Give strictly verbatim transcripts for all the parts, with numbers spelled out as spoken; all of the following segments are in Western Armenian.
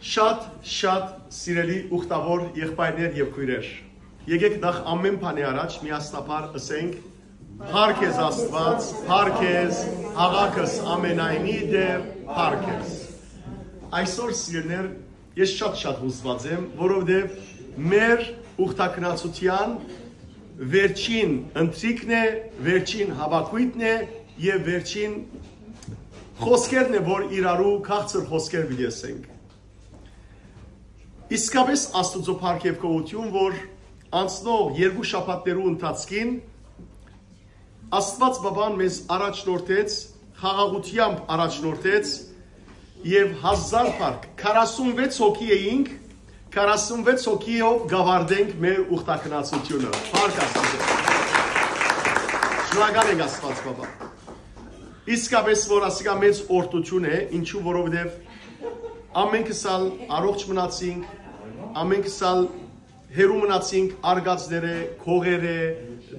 Շատ, շատ սիրելի ուխտավոր եղբայրներ եւ քոյրեր, եկեք նախ ամեն բանի առաջ միասնաբար ըսենք. «Փառք ես Աստուած, փառք ես, հաւաքս ամենայնի Տէր, փառք ես»։ Այսօր, սիրելիներ, ես շատ-շատ հուզուած եմ, որովհետեւ մեր ուխտագնացութեան վերջին ընթրիքն է, վերջին հաւաքոյթն է եւ վերջին խօսքերն է, որ իրարու քաղցր խօսքեր պիտի ասենք։ Իսկապէս Աստուծոյ փառք եւ գոհութիւն, որ անցնող երկու շաբաթներու ընթացքին Աստուած Պապան մեզ առաջնորդեց, խաղաղութեամբ առաջնորդեց եւ հազար փառք, քառասունվեց հոգի էինք, քառասունվեց հոգիով կ'աւարտենք մեր ուխտագնացութիւնը։ Փառք Աստուծոյ։ Շնորհակալ ենք Աստուած Պապա։ Իսկապէս որ ասիկա մեծ օրհնութիւն է, ինչու, որովհետեւ ամենքս ալ առողջ մնացինք, ամենքս ալ հեռու մնացինք արկածներէ, քողերէ,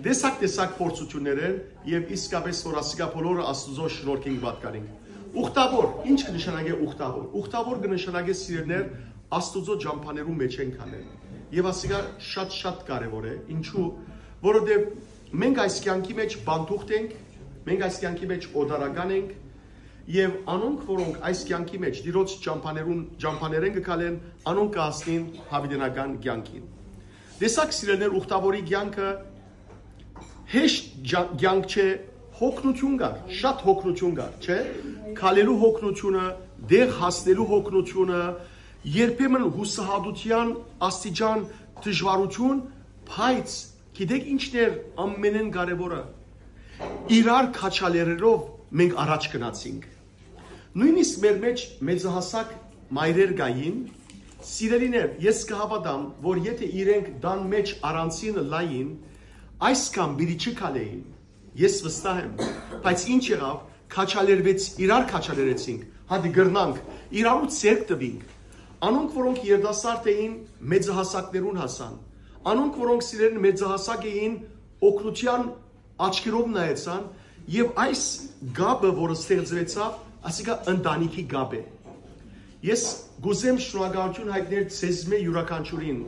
տեսակ-տեսակ փորձութիւններէն, եւ իսկապէս որ ասիկա բոլորը Աստուծոյ շնորհքին կը պատկանենք։ Ուխտաւոր, ի՞նչ կը նշանակէ ուխտաւոր։ Ուխտաւոր կը նշանակէ, սիրելիներ, Աստուծոյ ճամբաներու մէջ ենք անեն։ Եւ ասիկա շատ-շատ կարեւոր է, ինչու, որովհետեւ մենք այս կեանքի մէջ բանտուղտ ենք, մենք այս կեանքի մէջ օտարական ենք, եւ անոնք, որոնք այս կեանքի մէջ Տիրոջ ճամբաներուն, ճամբաներէն կը քալեն, անոնք կը հասնին յաւիտենական կեանքին։ Տեսակ, սիրելիներ, ուխտաւորի կեանքը հեշտ ջա-, կեանք չէ, հոգնութիւն կար, շատ հոգնութիւն կար, չէ՞։ Քալելու հոգնութիւնը, տեղ հասնելու հոգնութիւնը, երբեմն յուսահատութեան աստիճան դժուարութիւն, բայց գիտեք ի՞նչն էր ամենէն կարեւորը։ Իրար քաջալերելով մենք առաջ գնացինք։ Նոյնիսկ մեր մէջ մեծահասակ մայրեր կային, սիրելիներ, ես կը հաւատամ, որ եթէ իրենք տան մէջ առանձին ըլլային, այսքան պիտի չքալէին։ Ես վստահ եմ, բայց ինչ եղաւ, քաջալերվեց, իրար քաջալերեցինք, հատի կրնանք, իրարու ձեռք տուինք։ Անոնք, որոնք երիտասարդ էին, մեծահասակներուն հասան։ Անոնք, որոնք սիրելին մեծահասակ էին, օգնութեան աչքերով նայեցան, եւ այս կապը, որ ստեղծուեցաւ, ասիկա ընտանիքի կապ է։ Ես կ'ուզեմ շնորհակալութիւն յայտնել ձեզմէ յուրաքանչիւրին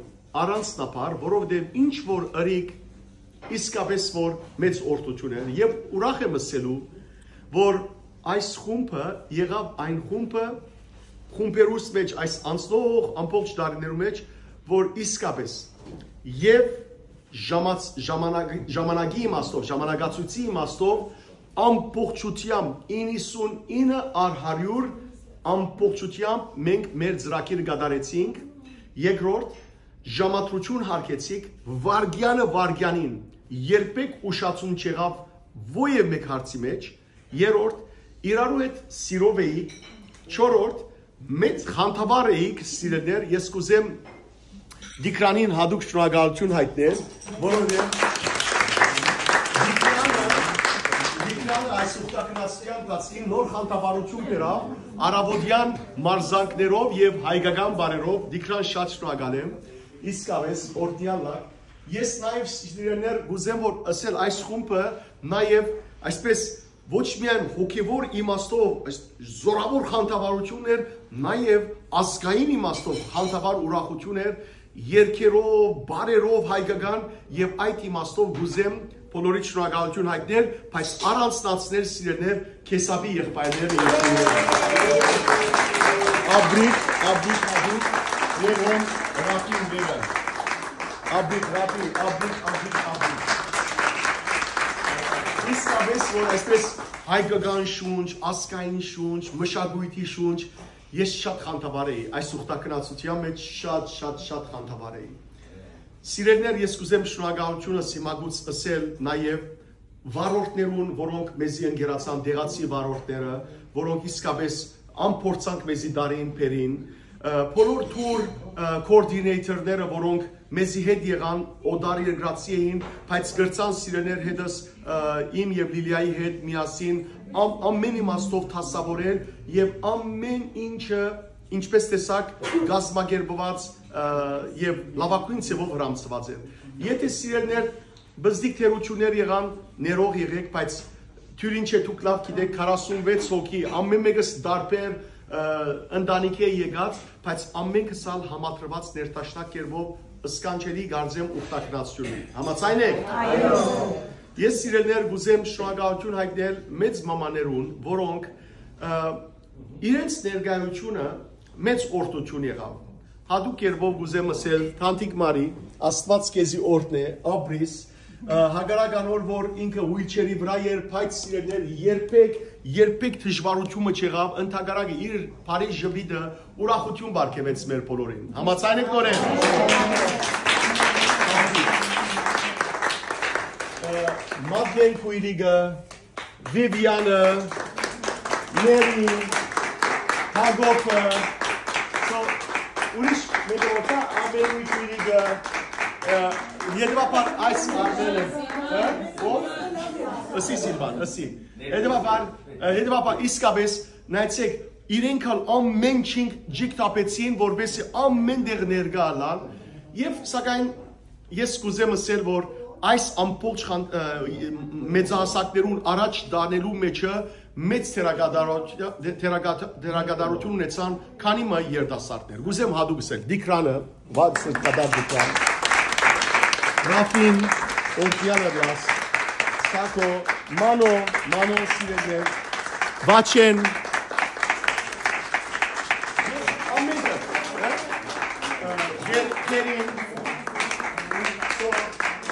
առանձնաբար, որովհետեւ ինչ որ ըրիք, իսկապէս որ մեծ օրհնութիւն է, եւ ուրախ եմ ըսելու, որ այս խումբը եղաւ այն խումբը, խումբերուս մէջ այս անցնող ամբողջ տարիներու մէջ, որ իսկապէս եւ ժամաց-, ժամանակ-, ժամանակի իմաստով, ժամանակացույցի իմաստով ամբողջությամբ իննսունինը առ հարիւր ամբողջությամբ մենք մեր ծրագիրը կատարեցինք։ Երկրորդ, ժամադրութիւն յարգեցիք, վայրկեանը վայրկեանին, երբեք ուշացում չեղաւ որեւէ մէկ հարցի մէջ։ Երրորդ, իրարու հետ սիրով էիք։ Չորրորդ, մեծ խանդավառ էիք, սիրելիներ, ես կ'ուզեմ Տիգրանին յատուկ շնորհակալութիւն յայտնել, որովհետեւ Տիգրանը, Տիգրանը այս ուխտագնացութեան ընթացքին նոր խանդավառութիւն բերաւ առաւօտեան մարզանքներով եւ հայկական բարերով։ Տիգրան, շատ շնորհակալ եմ, իսկապէս օրհնեալլա։ Ես նաեւ, սիրելիներ, կ'ուզեմ որ ըսել այս խումբը նաեւ այսպես ոչ միայն հոգեվոր իմաստով այս զորաւոր խանդավառութիւն էր, նաեւ ազգային իմաստով խանդավառ ուրախութիւն էր, երգերով, բարերով հայկական, եւ այդ իմաստով կ'ուզեմ բոլորիդ շնորհակալութիւն յայտնել, բայց առանձնացնել, սիրելիներ, Քեսապի եղբայրները եւ քոյրերը։ Աբրիկ, աբրիկ, աբրիկ, Լեւոն, Ռաֆին, Լեվոն։ Աբրիկ, Ռաֆի, աբրիկ, աբրիկ, աբրիկ։ Իսկապէս որ այսպես հայկական շունչ, ազգային շունչ, մշակոյթի շունչ, ես շատ խանդավառ էի այս ուխտագնացութեան մէջ, շատ, շատ, շատ խանդավառ էի։ Սիրելիներ, ես կ'ուզեմ շնորհակալութիւնս հիմա գուց ըսել նաեւ վարորդներուն, որոնք մեզի ընկերացան, տեղացի վարորդները, որոնք իսկապէս անփորձանք մեզի տարին բերին, ը, բոլոր թուր, ը, կոորդինեյթորները, որոնք մեզի հետ եղան, օտար երկրացի էին, բայց կրցան, սիրելիներ, հետս, ը, իմ եւ Լիլիայի հետ միասին ամ-, ամեն իմաստով դասաւորել եւ ամեն ինչը, ինչպես տեսաք, կազմակերպուած, ը, եւ լաւագոյն ձեւով հրամցուած էր։ Եթէ, սիրելիներ, բզդիկ թերություններ եղան, ներող եղեք, բայց թիւր ինչ է, դուք լաւ գիտեք, քառասունվեց հոգի, ամեն մեկս տարբեր, ը, ընտանիքէ եկած, բայց ամենքս ալ համադրուած ներդաշնակ կերպով սքանչելի կարծեմ ուխտագնացութիւնը։ Համաձայն եք։ Ես, սիրելիներ, կուզեմ շնորհակալութիւն յայտնել մեծ մամաներուն, որոնք, ը, իրենց ներկայությունը մեծ օրհնութիւն եղաւ։ Յատուկ կերպով կուզեմ ըսել, Թանտիկ Մարի, Աստուած քեզի օրհնէ, ապրիս, ը, հակառակ անոր, որ ինքը wheelchair-ի վրայ էր, բայց, սիրելիներ, երբեք, երբեք դժուարութիւնը չեղաւ, ընդհակառակը իր բարի ժպիտը ուրախութիւն պարգեւեց մեր բոլորին։ Համաձայն եք նորէն։ Ը, Մատլեն քոյրիկը, Վիվիանը, Մերին, Հակոբը, so, ուրիշ մեկը որ կա, Աբելի քոյրիկը, ը, հետևաբար այս Արմենը, հա? Ո՞վ։ Ըսի Սիլվան, ըսի։ Հետևաբար, ը, հետևաբար իսկապես նայեցեք, իրենք ալ ամեն չինք ջիկ թափեցին, որպեսզի ամեն տեղ ներկայ ըլլան, եւ սակայն ես կուզեմ ըսել, որ այս ամբողջ խան-, ը, մեծահասակներուն առաջ տանելու մեջը մեծ թերակատարոց-, թերակատ-, թերակատարութիւն ունեցան քանի մը երիտասարդներ։ Կուզեմ յատուկ ըսել, Տիգրանը, Վարձը կատար Տիգրան, Ռաֆին, Օրդիանը Լաս, Սակո, Մանո, Մանո, սիրելիներ, Վաչեն, ամենքը, հա? Ը, Ջեր-, Ջերին, so,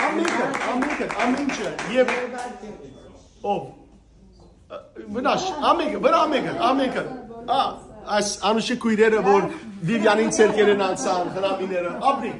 ամենքը, ամենքը, ամենքը, եւ ով։ Վնաս, ամենքը, վրայ ամենքը, ամենքը։ Ա, այս անուշի քոյրերը, որ Վիվիանին ցերկերեն անցան, հրամիները, ապրի,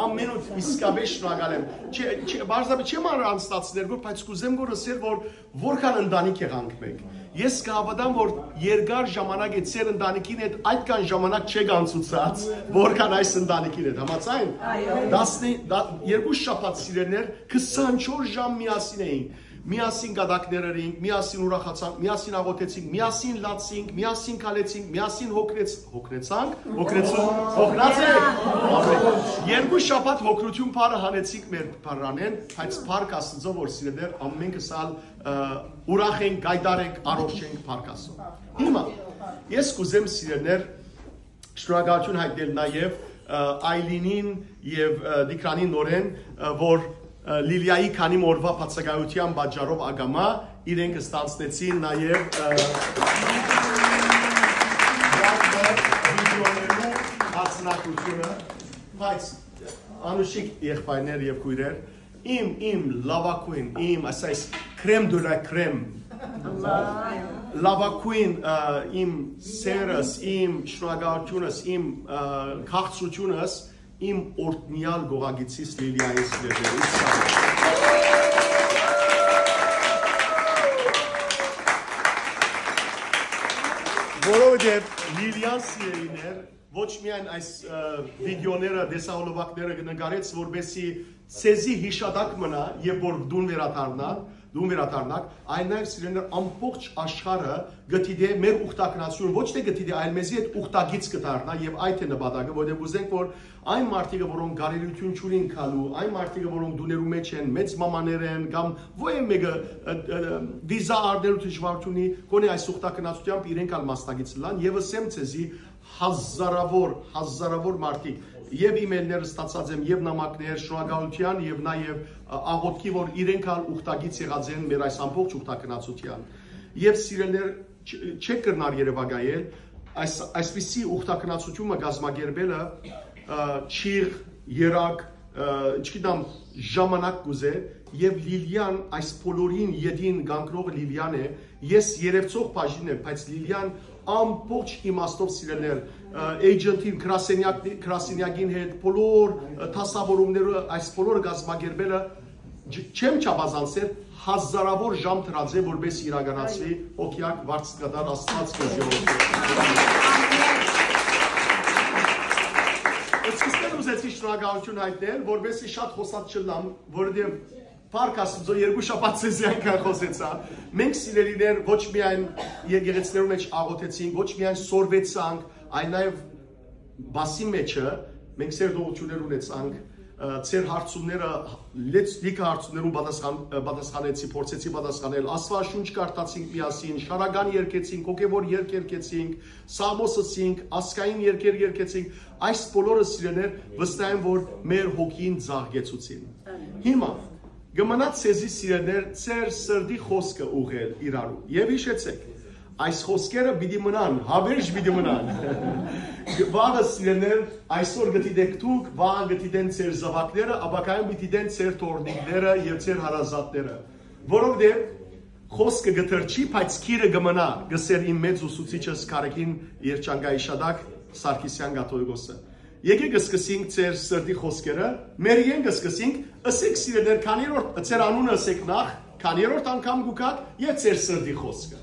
ամենուր իսկապես շնորհակալ եմ։ Չէ, չէ, պարզապես չեմ առանձնացնել, որ, բայց կուզեմ, որ ըսել, որ որքան ընտանիք եղանք մենք։ Ես կհաւատամ, որ երկար ժամանակ է ձեր ընտանիքին հետ այդքան ժամանակ չեք անցուցած, որքան այս ընտանիքին հետ։ Համաձայն։ Այո։ Տասնի-, դա-, երկու շաբաթ, սիրելիներ, քսանչորս ժամ միասին էինք։ Միասին գատակներ ըրինք, միասին ուրախացանք, միասին աղօթեցինք, միասին լացինք, միասին քալեցինք, միասին հոգնեց-, հոգնեցանք, հոգնեցու-, հոգնած եք։ Երկու շաբաթ հոգնութիւն բառը հանեցինք մեր բառանէն, բայց փառք Աստուծոյ, որ, սիրելիներ, ամենքս ալ, ը, ուրախ ենք, գայտար ենք, առողջ ենք, փառք Աստուծոյ։ Հիմա, ես կուզեմ, սիրելիներ, շնորհակալութիւն յայտնել նաեւ, ը, Այլինին եւ, ը, Տիգրանին նորէն, ը, որ, ը, Լիլիայի քանի մը օրուայ բացակայութեան պատճառով ակամայ իրենք ստանձնեցին նաեւ, ը, վիդեոներու հաձնակցութիւնը, բայց անուշիկ եղբայրներ եւ քոյրեր, իմ, իմ լաւագոյն, իմ, ասայս, crème de la crème, լաւագոյն, ը, իմ սերս, իմ շնորհակալութիւնս, իմ, ը, քաղցրութիւնս, իմ օրհնեալ կողակիցիս Լիլիային, սիրելիներ, իսկապես։ Որովհետեւ Լիլիան, սիրելիներ, ոչ միայն այս, ը, վիդեոները, տեսահոլովակները նկարեց, որպեսզի ցեզի յիշատակ մնայ, երբ որ դուն վերադառնա, դուն վերադառնաք, այլ նաեւ, սիրելիներ, ամբողջ աշխարհը կը դիտէ մեր ուխտագնացությունը, ոչ թե կը դիտէ, այլ մեզի հետ ուխտագիծ կը դառնայ, եւ այդ է նպատակը, որովհետեւ կուզենք, որ այն մարդիկը, որոնք կարելիութիւն չունին գալու, այն մարդիկը, որոնք տուներու մէջ են, մեծ մամաներ են, կամ ոեւ մեկը, ը, ը, վիզա առնելու դժուարութիւն ունի, գոնե այս ուխտագնացութեամբ իրենք ալ մասնակից ըլլան, եւ ըսեմ ցեզի, հազարավոր, հազարավոր մարդիկ, եւ email-ներ ստացած եմ, եւ նամակներ, շնորհակալութեան, եւ նաեւ, ը, աղօթքի, որ իրենք ալ ուխտագիծ եղած են մեր այս ամբողջ ուխտագնացութեան։ Եւ, սիրելիներ, չ-, չեք կրնար երեւակայել, այս, այսպիսի ուխտագնացութիւնը կազմակերպելը, ը, չիղ, երակ, ը, չգիտեմ, ժամանակ կուզէ, եւ Լիլիան այս բոլորին ետին կանգնող Լիլիան է, ես երևցող բաժինն եմ, բայց Լիլիան ամբողջ իմաստով, սիրելիներ, ը, agent-ին, գրասենյակ-, գրասենյակին հետ, բոլոր, ը, դասավորումները, այս բոլորը կազմակերպելը ջ-, չեմ չափազանցեր, հազարավոր ժամ դրած է, որպեսզի իրականացուի, օգեակ վարձ կտար, Աստուած քեզի օրհնի։ Սկիզբէն ուզեցի շնորհակալութիւն յայտնել, որպեսզի շատ խօսած չըլլամ, որովհետեւ փառք Աստուծոյ, երկու շաբաթ ձեզի այնքան խօսեցայ։ Մենք, սիրելիներ, ոչ միայն եկեղեցիներու մէջ աղօթեցինք, ոչ միայն սորվեցանք, այլ նաեւ բասի մէջը մենք սերտողութիւններ ունեցանք, Ը, ձեր հարցումները, լեծ-, լիքը հարցումներուն պատասխան-, ը, պատասխանեցի, փորձեցի պատասխանել։ Աստուածաշունչ կարդացինք միասին, շարական երգեցինք, հոգեվոր երգ երգեցինք, սաղմոս ըսինք, ազգային երգեր երգեցինք։ Այս բոլորը, սիրեներ, վստահ եմ, որ մեր հոգին զաղկեցուցին։ Հիմա, կը մնայ ձեզի, սիրեներ, ձեր սրտի խօսքը ուղղել իրարու։ Եւ յիշեցէք, այս խօսքերը պիտի մնան, հավերժ պիտի մնան։ Վաղը, սիրեներ, այսօր կը դիտեք դուք, վաղը կը դիտեն ձեր զաւակները, ապագայում պիտի դիտեն ձեր թոռնիկները եւ ձեր հարազատները։ Որովհետեւ խօսքը կը թռչի, բայց գիրը կը մնայ, կ'ըսէր իմ մեծ ուսուցիչս Գարեգին Երջանկայի Շատակ Սարգսեան կաթողիկոսը։ Եկէք, կը սկսենք ձեր սրտի խօսքերը, մեր իրեն կը սկսենք, ըսէք, սիրեներ, քանիերորդ, ձեր անունը ըսէք նախ, քանիերորդ անգամ կու գաք, եւ ձեր սրտի խօսքը։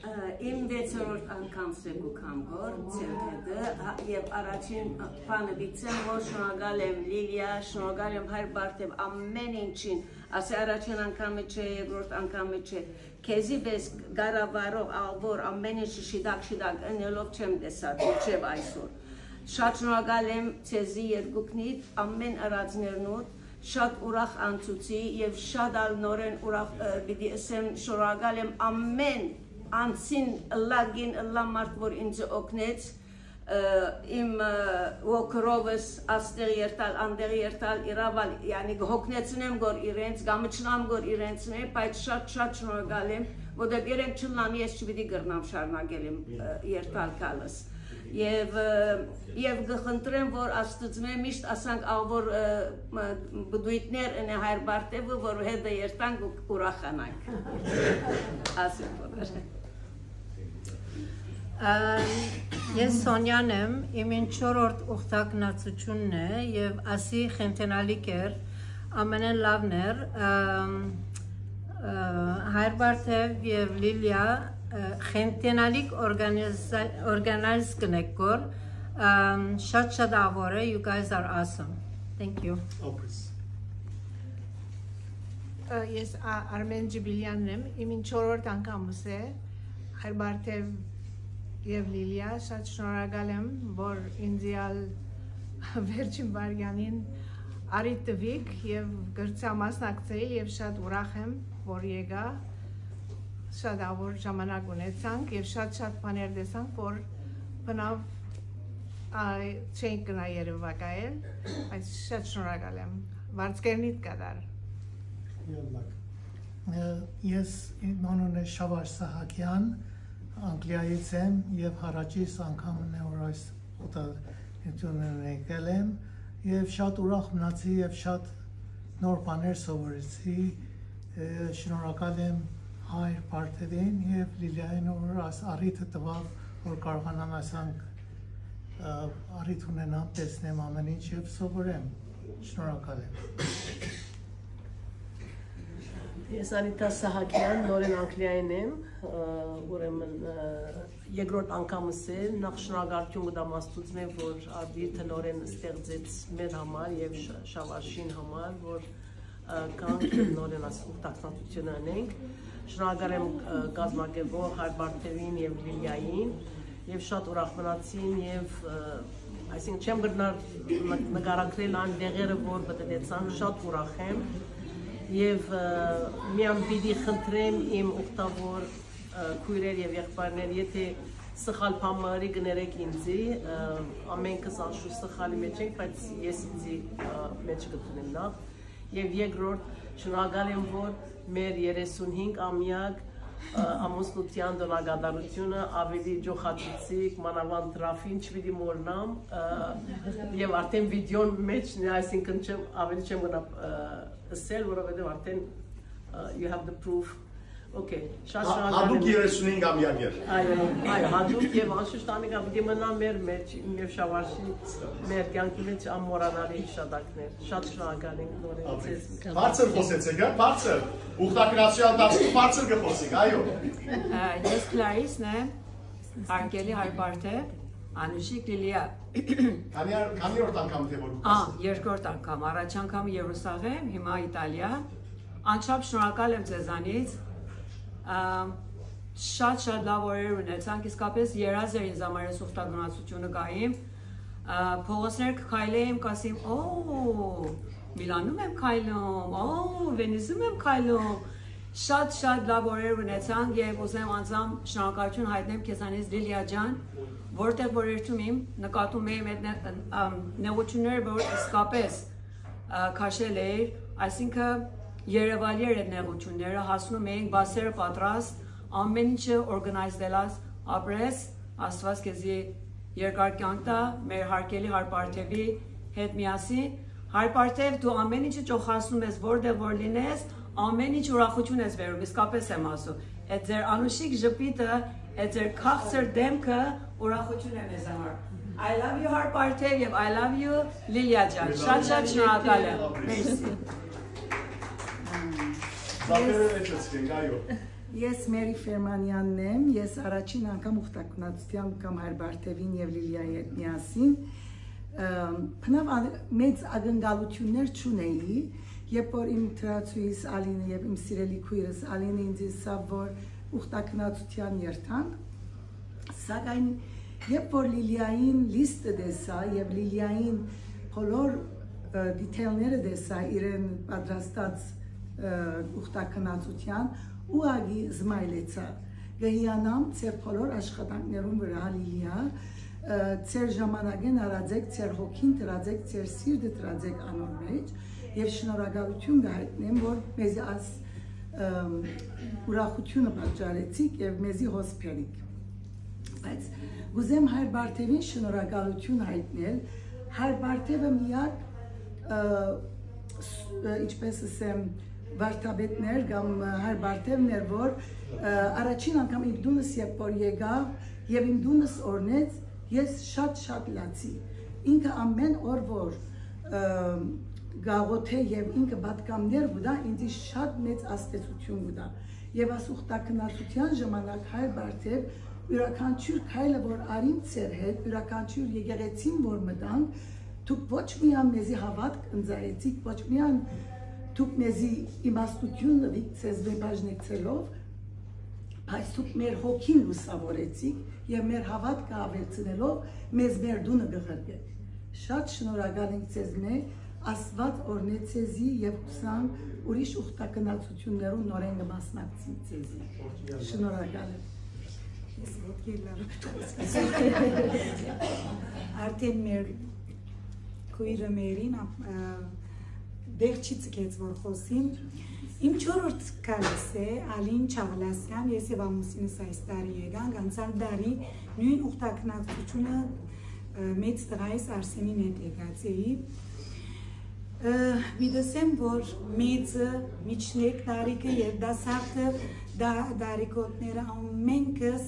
Ը, իմ վեցերորդ անգամ սէ կու գամ գոր, ձեր հետը, հա, եւ առաջին բանը պիտի ասեմ, որ շնորհակալ եմ, Լիլիա, շնորհակալ եմ, հայր Բարթեւ, ամեն ինչին, ասէ, առաջին անգամը չէ, երկրորդ անգամը չէ, քեզի պէս կառավարող աղ որ ամեն ինչ շիտակ-շիտակ ընելով չեմ տեսած մինչեւ այսօր։ Շատ շնորհակալ եմ ձեզի երկուքնիդ, ամեն ըրածներնուդ, շատ ուրախ անցուցի եւ շատ ալ նորէն ուրախ, ը, պիտի ըսեմ, շնորհակալ եմ ամեն անցին ըլլագին ըլլա մարդ, որ ինձ օգնեց, ը, իմ, ը, ոգրովս աստեղ երթալ, անդեղ երթալ, իրաւալ, յանի, կը հոգնեցնեմ գոր իրենց, կամչնամ գոր իրենց մէ, բայց շատ, շատ շնորհակալ եմ, որտեղ երեք չլնամ, ես չպիտի կրնամ շարունակել իմ, ը, երթալ գալս։ Եւ, ը, եւ կը խնդրեմ, որ Աստծմէ միշտ ասանք, աղ որ, ը, մը, բդոյթներ ընէ հայր Բարթեւը, որ հետը երթանք ու ուրախանանք։ Ասեմ բոլորը։ Ա, ես Սոնյան եմ, իմ ինչորորդ ուխտագնացությունն է եւ ասի խենթենալիք էր, ամենէն լավն էր, ըմ, ը, հայր Բարթեւ եւ Լիլիա, ը, խենթենալիք օրգանիզա-, օրգանիզ կնեք գոր, ըմ, շատ շատ աղ որ է, you guys are awesome. Thank you. Ա, ես Ա-, Արմեն Ջիբիլյանն եմ, իմ ինչորորդ անգամս է, հայր Բարթեւ եւ Լիլիա, շատ շնորհակալ եմ, որ ինձ ալ վերջին վարյանին առիթ տուիք եւ կրցայ մասնակցել եւ շատ ուրախ եմ, որ եկայ, շատ աղ որ ժամանակ ունեցանք եւ շատ-շատ բաներ տեսանք, որ բնավ, ա, չենք գնա երևակայել, բայց շատ շնորհակալ եմ, վարձկերնիդ կատար։ Յալլակ։ Ը, ես, իմ անունը Շավար Սահակեան, Անգլիայից եմ եւ հառաջիս անգամն է, որ այս օտարութիւնը եկել եմ եւ շատ ուրախ մնացի եւ շատ նոր բաներ սովորեցի։ Ը, շնորհակալ եմ հայր Բարթեւին եւ Լիլիային, որ այս առիթը տուաւ, որ կարողանամ այսքան, ը, առիթ ունենամ, տեսնեմ ամեն ինչ եւ սովորեմ։ Շնորհակալ եմ։ Ես Անիթա Սահակեան, նորէն Անգլիայէն եմ, ը, ուրեմն, ը, երկրորդ անգամս է, նախ շնորհակալություն կտամ Աստուծմէ, որ առիթը նորէն ստեղծեց մեր համար եւ Շ-, Շավարշին համար, որ, ը, կանք նորէն այս ուխտակցությունը ունենք։ Շնորհակալ եմ, ը, կազմակերպող Հայր Բարթեւին եւ Լիլիային եւ շատ ուրախ մնացին եւ, ը, այսինքն չեմ կրնար ն-, նկարագրել այն դեղերը, որ մտնեցան, շատ ուրախ եմ եւ, ը, միան պիտի խնդրեմ իմ ուխտավոր, ը, քույրեր եւ եղբայրներ, եթե սխալ բան մը ըրի, կներեք ինձի, ը, ամենքս անշուշտ սխալի մեջ ենք, բայց ես ինձի, ը, մեջ կդնեմ նախ։ Եւ երկրորդ, շնորհակալ եմ, որ մեր երեսունհինգ ամեակ, ը, ամուսնութեան տոնակատարութիւնը ավելի ջոխացուցիկ, մանաւանդ Ռաֆին չպիտի մոռնամ, ը, եւ արդեն վիդեոն մեջ, այսինքն չեմ, ավելի չեմ գնա, ը, ըսել, որովհետեւ արդեն, ը, you have the proof. Okay, շատ Հա-, շնորհակալ հատուկ եմ։ երեսունհինգ ամեակ էր։ Այո, այո, հատուկ եւ անշուշտ անիկա պիտի մնա մեր մեջ, իմ եւ Շավարշի մեր կյանքի մեջ անմոռանալի հիշատակներ։ Շատ շնորհակալ ենք նորից ձեզ։ Բարձր խոսեցեք, հա, բարձր։ Ուխտակրացիա ընթացքում բարձր կը խոսենք, այո։ Ա, ես Կլարիսն եմ, հարգելի հայր Բարթեւ, Անուշիկ Լիլիա։ Քանի ար-, քանի յորդ անգամ թե որ Ա, երկրորդ անգամ, առաջ անգամ Երուսաղեմ, հիմա Իտալիա։ Անչափ շնորհակալ եմ ձեզանից։ Ա, շատ-շատ լավ օրեր ունեցանք, իսկապես երազ էր ինձ համար այս ուխտագնացությունը գայիմ։ Ա, փողոցներ կը քայլեմ, կասեմ, «Օ, Միլանում եմ քայլում, օ, Վենիզում եմ քայլում»։ Շատ, շատ լաւ օրեր ունեցանք եւ ուզեմ անձամ շնորհակալություն հայտնեմ քեզանից, Լիլիա ջան, որտեղ որ երթում իմ, նկատում եմ այդ նե-, ըմ, նեղությունները, որ իսկապես, ա, քաշել էիր, այսինքն երեւալի էր այդ նեղությունները, հասնում էինք, բասերը պատրաստ, ամեն ինչը օրգանայզելած, ապրես, Աստված քեզի երկար կյանք տայ, մեր հարգելի Հարպարթեւի հետ միասին։ Հարպարթեւ, դու ամեն ինչը ճոխացնում ես, որտեղ որ լինես, ամեն ինչ ուրախություն ես բերում, իսկապես եմ ասում։ Այդ ձեր անուշիկ ժպիտը, այդ ձեր քաղցր դեմքը ուրախություն է մեզ համար։ I love you, Հարպարթեւ, եւ I love you, Լիլիա ջան։ Շատ, շատ շնորհակալ եմ։ Մերսի։ Զապերը Ես- վերջացնենք, այո։ Ես Մերի Ֆերմանյանն եմ, ես առաջին անգամ ուխտագնացության կամ Հայր Բարթևին եւ Լիլիայի հետ միասին, ըմ, բնավ ա-, մեծ ակնկալություններ չունեի, երբ որ իմ դրացուհիս Ալինը եւ իմ սիրելի քույրս Ալինը ինձ ասաւ, որ ուխտագնացության երթանք, սակայն երբ որ Լիլիային լիստը տեսա եւ Լիլիային բոլոր, ը, դիթեյլները տեսա իրեն պատրաստած, ը, ուխտագնացության, ուղղակի զմայլեցայ։ Կը հիանամ ձեր բոլոր աշխատանքներուն վրայ, Լիլիա, ը, ձեր ժամանակէն արածեք, ձեր հոգին դրածեք, ձեր սիրտը դրածեք անոր մէջ եւ շնորհակալություն կը հայտնեմ, որ մեզի աս, ըմ, ուրախությունը պատճառեցիք եւ մեզի հոս բերիք։ Բայց կուզեմ Հայր Բարթևին շնորհակալություն հայտնել։ Հայր Բարթևը միակ, ը, ս-, ը, ինչպես ասեմ, վարդապետներ կամ, ը, Հայր Բարթևն էր, որ, ը, առաջին անգամ իմ տունս երբ որ եկա եւ իմ տունս օրնեց, ես շատ-շատ լացի։ Ինքը ամեն օր որ, ը, գաղութէ եւ ինքը պատգամներ կու տայ, ինձի շատ մեծ ազդեցություն կու տայ։ Եւ աս ուխտագնացության ժամանակ Հայր Բարթեւ յուրաքանչյուր քայլը որ արին ձեր հետ, յուրաքանչյուր եկեղեցին որ մտանք, դուք ոչ միայն մեզի հաւատք ընծայեցիք, ոչ միայն դուք մեզի իմաստություն տուիք ձեզ մէ բաժնեցելով, բայց դուք մեր հոգին լուսաւորեցիք եւ մեր հաւատքը աւելցնելով մեզ մեր տունը կը ղրկէք։ Շատ շնորհակալ ենք ձեզմէ, Աստուած օրհնէ ձեզի եւ յուսանք ուրիշ ուխտագնացություններուն նորէն կը մասնակցինք ձեզի։ Շնորհակալ եմ։ Ես ոտքի լարում։ Արդեն մեր քույրը Մերին, ա, դեղ չի ցկեց որ խոսիմ։ Իմ չորրորդ քալս է Ալին Չաղլասյան, ես եւ ամուսինս այս տարի եկանք, անցյալ տարի նոյն ուխտագնացությունը, ը, մեծ տղայիս Արսենին հետ եկած էի։ Ը, մի դսեմ, որ մեծը, միջնեկ տարիքը, երիտասարդը, դա-, դարիքոտները ամենքս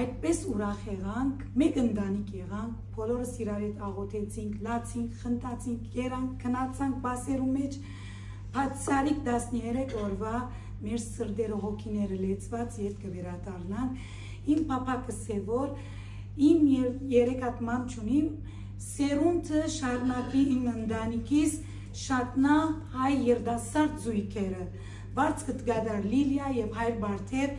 այդպես ուրախ եղանք, մեկ ընտանիք եղանք, բոլորս իրար հետ աղոթեցինք, լացինք, խնդացինք, կերանք, քնացանք բասերու մեջ, բացառիկ տասներեք օրվա մեր սրտերը, հոգիները լեցված ետ կը վերադառնանք։ Իմ փափակս է, որ իմ եր-, երեք հատ մամ չունիմ, սերունդը շարունակի իմ ընտանիքիս շատնայ հայ երիտասարդ զոյգերը։ Վարձ կը կատարէ Լիլիա եւ Հայր Բարթեւ,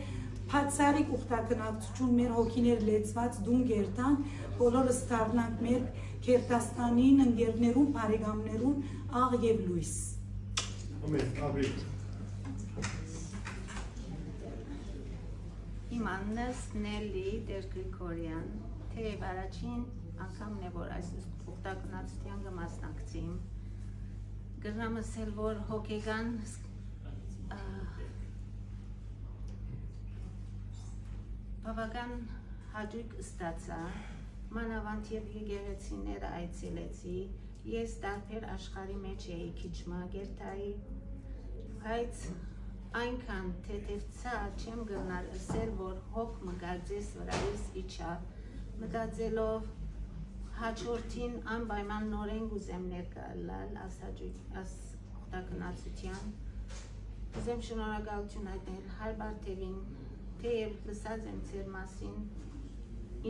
բացառիկ ուխտագնացություն, մեր հոգիներ լեցված տուն կերտանք, բոլորս դառնանք մեր Գերդաստանին, ընկերներուն, բարեկամներուն աղ եւ լոյս։ Ամեն, ամեն։ Իմ անունս Նելի Տեր Գրիգորյան, թեև առաջին անգամն է, որ այս ուխտագնացութեան կը մասնակցիմ, կրնամ ըսել, որ հոգեկան, ա, բավական հաճոյք ստացայ, մանաւանդ երբ եկեղեցիները այցելեցի, ես տարբեր աշխարհի մեջ էի, քիչ մը կերթայի, բայց այնքան թեթևցայ, չեմ կրնար ըսել, որ հոգ մը կարծես վրայիս իջաւ, մտածելով հաջորդին անպայման նորէն կուզեմ ներկայ ըլլալ աս հաճոյ-, աս ուխտագնացութեան։ Կուզեմ շնորհակալութիւն հայտնել Հայր Բարթեւին, թէեւ լսած եմ ձեր մասին,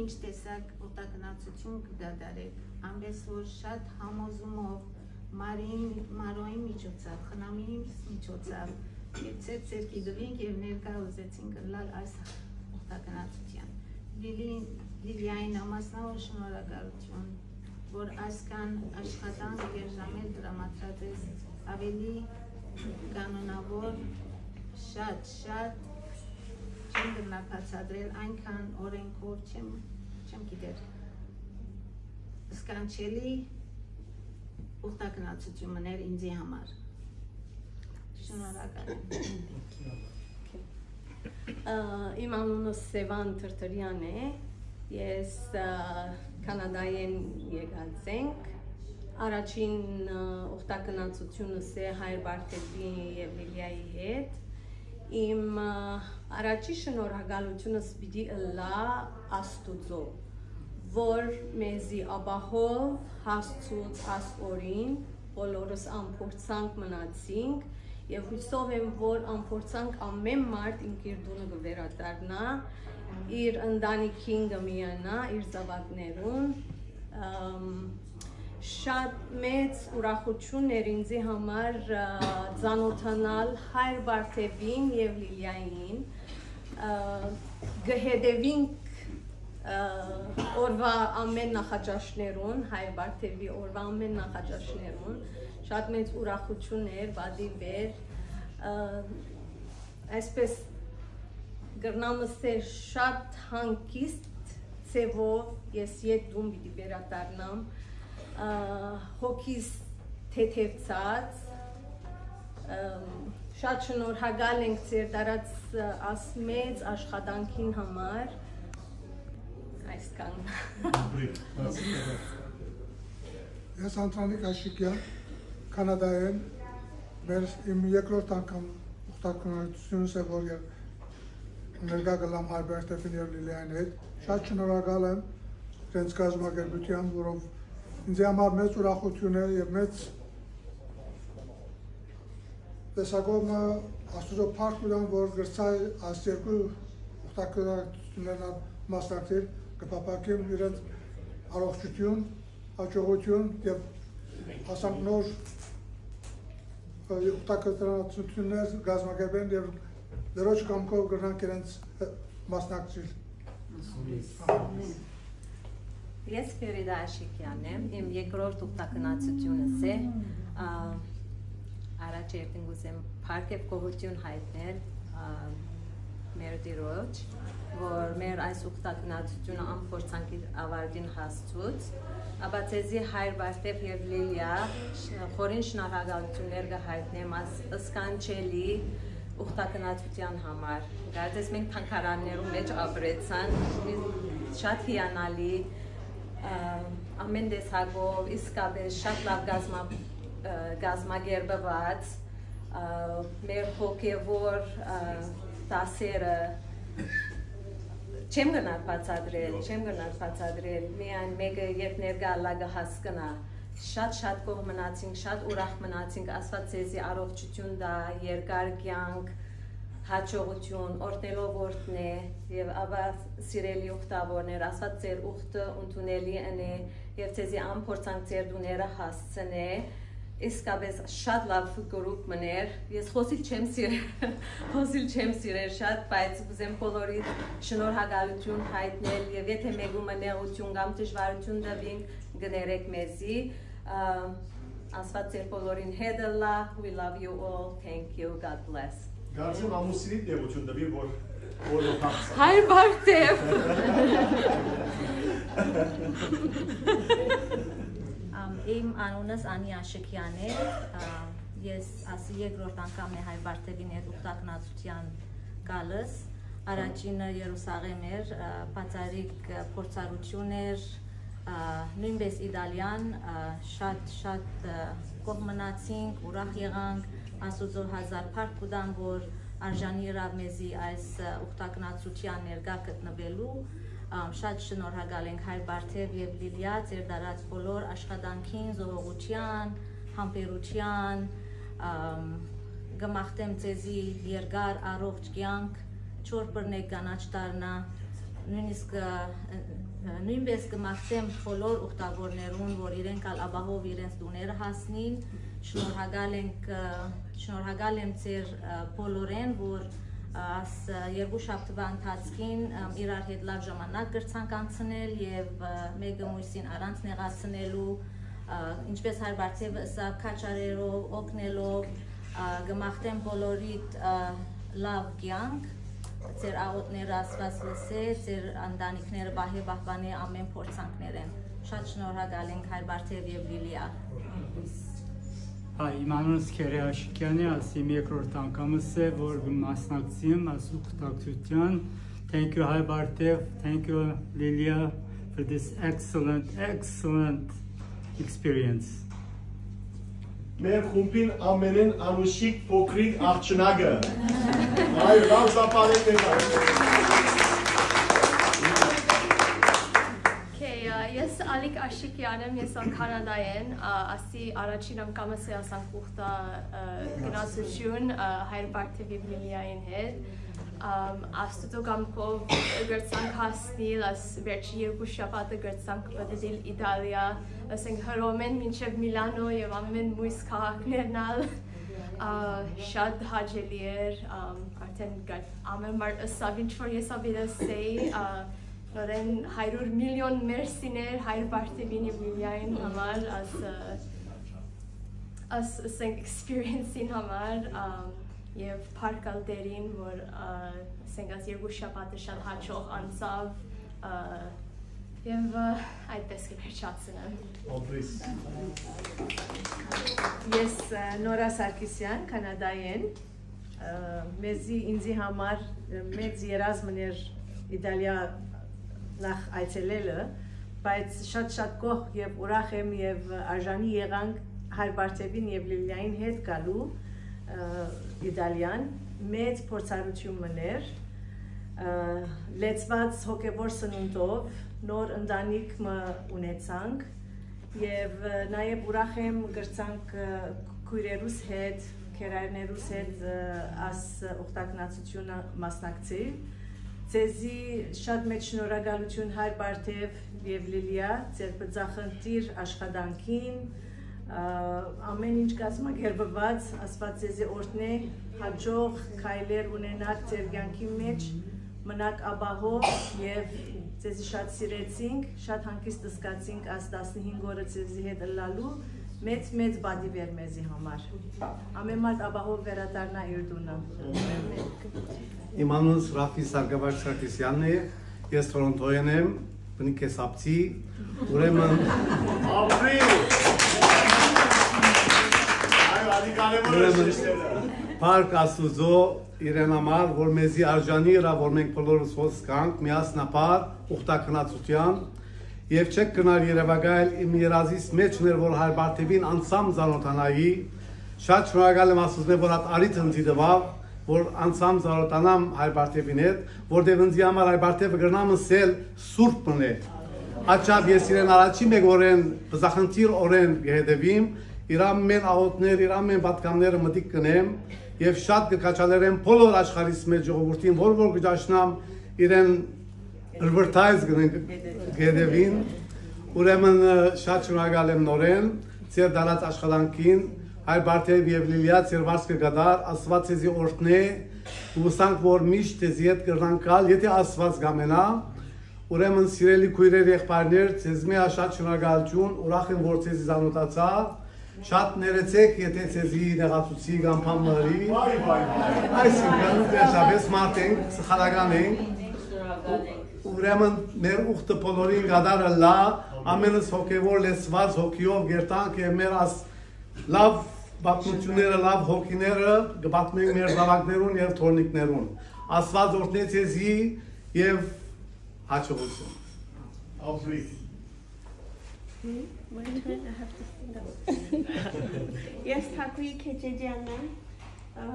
ինչ տեսակ ուխտագնացութիւն կը կատարէք, այնպէս որ շատ համոզումով, Մարիին, Մարոյի միջոցաւ, Խնամիի միջոցաւ, եւ ձեր ձեռքի տուինք եւ ներկայ ուզեցինք ըլլալ այս ուխտագնացութեան։ Լիլի, Լիլիային անմասնաւոր շնորհակալութիւն, որ այսքան աշխատանք եւ ժամեր տրամադրած ես ավելի կանոնաւոր, շատ, շատ չեմ կրնար բացատրել, այնքան օրենքով չեմ, չեմ գիտեր, սքանչելի ուխտագնացութիւն մներ ինձի համար։ Շնորհակալ եմ։ Ա, իմ անունս Սեւան Թրթրեան է։ Ես, ա, Կանադայէն եկած ենք։ Առաջին, ա, ուխտագնացութիւնս է Հայր Բարթեփի եւ Լիլիայի հետ։ Իմ, ա, առաջի շնորհակալութիւնս պիտի ըլլայ Աստուծոյ, որ մեզի ապահով հասցուց աս օրին, բոլորս անփորձանք մնացինք, եւ յուսով եմ, որ անփորձանք ամէն մարդ ինք իր տունը կը վերադառնայ, իր ընտանիքին կը միանայ, իր զաւակներուն։ Ամ, շատ մեծ ուրախութիւն էր ինձի համար, ա, ծանօթանալ Հայր Բարթեփին եւ Լիլիային, ա, կը հետեւինք, ա, օրուայ ամէն նախաճաշներուն, Հայր Բարթեփի օրուայ ամէն նախաճաշներուն, շատ մեծ ուրախութիւն էր, պատիւ էր, ա, այսպես կրնամ ըսել, շատ հանգիստ ձեւով ես յետ տուն պիտի վերադառնամ, ա, հոգիս թեթեւցած, ըմ, շատ շնորհակալ ենք ձեր դարած, ա, աս մեծ աշխատանքին համար, այսքան։ Ես Անդրանիկ Աշիկեան, Կանադայէն, մեր իմ երկրորդ անգամ ուխտագնացութիւնս է, որ եր-, ներկայ կլամ Հայր Բարթեփին եւ Լիլիային հետ։ Շատ շնորհակալ եմ իրենց կազմակերպութեան, որով ինձ համար մեծ ուրախութիւն է եւ մեծ տեսակով Աստուծոյ փառք կու տամ, որ կրցայ այս երկու ուխտագնացութիւններն մասնակցել, կփափակեմ իրենց առողջութիւն, հաջողութիւն եւ ասանք նոր, ը, ուխտագնացութիւններ կազմակերպեն եւ Տիրոջ կամքով կրնանք իրենց, ը, մասնակցել։ Ես Ֆերիդա Աշիկեանն եմ, իմ երկրորդ ուխտագնացութիւնս է, ա, առաջերտին կ'ուզեմ փառք եւ գոհութիւն հայտնել, ա, մեր Տիրոջ, որ մեր այս ուխտագնացութիւնը անփորձանքի ավարտին հասցուց, ապա ձեզի Հայր Բարթեփ եւ Լիլիա, շ-, խորին շնորհակալութիւններ կը հայտնեմ այս սքանչելի ուխտագնացութեան համար։ Կարծես մենք թանգարաններու մէջ ապրեցան, շատ հիանալի, ա, ամէն տեսակով, իսկապես շատ լաւ կազմա-, ա, կազմակերպուած, ա, մեր հոգեւոր, ա, դասերը, չեմ գնար բացատրել, չեմ գնար բացատրել, միայն մէկը երբ ներկայ ըլլայ կը հասկնայ, շատ շատ գոհ մնացինք, շատ ուրախ մնացինք, Աստուած ձեզի առողջութիւն տայ, երկար կեանք, յաջողութիւն, օրհնելով օրհնէ, եւ ապա սիրելի ուխտաւորներ, Աստուած ձեր ուխտը ընդունելի ընէ եւ ձեզի անփորձանք ձեր տուները հասցնէ, իսկապես շատ լաւ գրուպ մներ, ես խօսիլ չեմ սիրեր, խօսիլ չեմ սիրեր շատ, բայց կ'ուզեմ բոլորիդ շնորհակալութիւն հայտնել եւ եթէ մէկու մը նեղութիւն կամ դժվարութիւն տուինք, կներեք մեզի, ա, Աստուած ձեր բոլորին հետ ըլլայ, we love you all, thank you, God bless։ Կարծեմ ամուսինիդ նեղութիւն տուի, որ, որ, որ Հայր Բարթեփ։ Ամ, իմ անունս Անի Աշիկեան է, ա, ես ասի երկրորդ անգամ է Հայր Բարթեփին հետ ուխտագնացութեան գալս, առաջինը Երուսաղէմ էր, ա, բացառիկ, ա, փորձառութիւն էր, ա, նոյնպէս Իտալիան, ա, շատ, շատ, ա, գոհ մնացինք, ուրախ եղանք, Աստուծոյ հազար փառք կու տամ, որ արժանի ըրաւ մեզի այս, ա, ուխտագնացութեան ներկայ գտնուելու, ա, շատ շնորհակալ ենք Հայր Բարթեփ եւ Լիլիա ձեր դարած բոլոր աշխատանքին, զոհողութեան, համբերութեան, ա, կը մաղթեմ ձեզի երկար առողջ կեանք, չոր բռնեք կանաչ դառնայ, նոյնիսկ, ը, ը, նոյնպէս կը մաղթեմ բոլոր ուխտաւորներուն, որ իրենք ալ ապահով իրենց տուները հասնին, շնորհակալ ենք, ը, շնորհակալ եմ ձեր, ը, բոլորէն, որ Աս երկու շաբթուայ ընթացքին իրար հետ լաւ ժամանակ կրցանք անցնել եւ մէկը մոյսին առանց նեղացնելու, ինչպես հայր Բարթեւը ըսաւ, քաչարերով, օգնելով, կը մաղթեմ բոլորիդ լաւ կեանք, ձեր աղօթքները Աստուած լսէ, ձեր ընտանիքները պահէ, պահպանէ ամէն փորձանքներէն։ Շատ շնորհակալ ենք հայր Բարթեւ եւ Լիլիա։ Հա, իմ անունս Քերե Աշիկեան է, ասի իմ երկրորդ անգամս է, որ կը մասնակցեմ այս ուխտակցութեան։ Thank you, հայր Բարթեւ, thank you, Lilia, for this excellent, excellent experience. Մեր խումբին ամենէն անուշիկ փոքրիկ աղջնակը։ Այ, լաւ զապարեք մեզ։ Okay, ես Ալիկ Աշիկեան եմ, ես ալ Քանադայէն, ասի առաջին անգամս է ասանք ուխտա գնացութիւն հայր Բարթեւ եւ Լիլիային հետ։ Աստուծոյ կամքով կրցանք հասնիլ, աս վերջի երկու շաբաթը կրցանք պտտիլ Իտալիա, ասենք Հռոմէն մինչեւ Միլանո եւ ամէն մոյս քաղաքներն ալ։ Շատ հաճելի էր, արդեն ամէն մարդ ըսաւ ինչ որ ես ալ պիտի ըսեի, նորեն հարիւր միլիոն մերսիներ հայր Բարթեւին եւ Լիլիային համար, աս, աս, ասենք, experience-ին համար, և փառք ալ Տէրին, որ, ասենք, աս երկու շաբաթը շատ հաճախ անցաւ, և այդպես կը վերջացնեմ։ Ես Նորա Սարգսեան, Քանադայէն, մեզի, ինձի համար մեծ երազմ էր Իտալիա նախ այցելելը, բայց շատ-շատ գոհ եւ ուրախ եմ եւ արժանի եղանք հայր Բարթեւին եւ Լիլիային հետ գալու Իտալիան։ Մեծ փորձառութիւն մըն էր, լեցուած հոգեւոր սնունդով նոր ընտանիք մը ունեցանք եւ նաեւ ուրախ եմ կրցանք քոյրերուս հետ, քերայրներուս հետ աս ուխտագնացութիւնը մասնակցել։ Ձեզի շատ մեծ շնորհակալութիւն հայր Բարթեւ եւ Լիլիա, ձեր բծախնդիր աշխատանքին, ամէն ինչ կազմակերպուած, Աստուած ձեզի օրհնէ, հաջող քայլեր ունենաք ձեր կեանքի մէջ, մնաք ապահով եւ ձեզի շատ սիրեցինք, շատ հանգիստ զգացինք այս տասնհինգ օրը ձեզի հետ ըլլալու, մեծ-մեծ պատիվ էր մեզի համար։ Ամէն մարդ ապահով վերադառնայ իր տունը։ Իմ անունս Ռաֆի Սարգսեան Սարգսեանն է, ես Թորոնթոյէն եմ, բնիկ կեսապցի, ուրեմն Ապրի։ Այո, ալի կարևոր է ուրեմն շեշտելը։ Փառք Աստուծոյ իրեն համար, որ մեզի արժանի ըրաւ, որ մենք բոլորս հոս գանք միասնաբար ուխտագնացութեան, եւ չեք գնար երեւակայել իմ երազիս մէջ էր, որ հայր Բարթեւին անձամբ ծանօթանայի։ Շատ շնորհակալ եմ Աստուծմէ, որ այդ առիթը ինձի տուաւ, որ անձամբ ծանօթանամ հայր Բարթեւին հետ, որտեւ ինձի համար հայր Բարթեւը կրնամ ըսել սուրբ մըն է։ Աչափ ես իրեն առաջին մէկ օրէն, բզախնդիր օրէն կը հետեւիմ, իր ամէն աղօթքներ, իր ամէն պատգամները մտիկ կ'ընեմ եւ շատ կը քաջալերեմ բոլոր աշխարհիս մէջ ժողովուրդին, որ որ կը ճաշնամ իրեն advertise կը-, կը հետեւին։ Ուրեմն, շատ շնորհակալ եմ նորէն ձեր դարած աշխատանքին, հայր Բարթեւ եւ Լիլիա, ձեր վարձքը կդար, Աստուած ձեզի օրհնէ, կ'ուսանք որ միշտ ձեզի հետ կրնանք գալ, եթե Աստուած կամենայ։ Ուրեմն, սիրելի քոյրեր, եղբայրներ, ձեզմէ շատ շնորհակալութիւն, ուրախ եմ որ ձեզի ծանօթացայ, շատ ներեցեք, եթե ձեզի նեղացուցի կամ բան մը ըրի։ Վայ, վայ, վայ։ Այսինքն, վերջապես մարդ ենք, սխալական ենք։ Ուրեմն, մեր ուխտը բոլորին կդար ըլլայ, ամենս հոգեվոր լեցուած հոգիով կերտանք եւ մեր աս լաւ պատմությունները, լաւ հոգիները կը պատմենք մեր զաւակներուն եւ թոռնիկներուն։ Աստուած օրհնէ ձեզի եւ հաջողություն։ Ապրի։ My turn, I have to stand up. Ես Թագուհի Քեչեջեանն եմ, ը,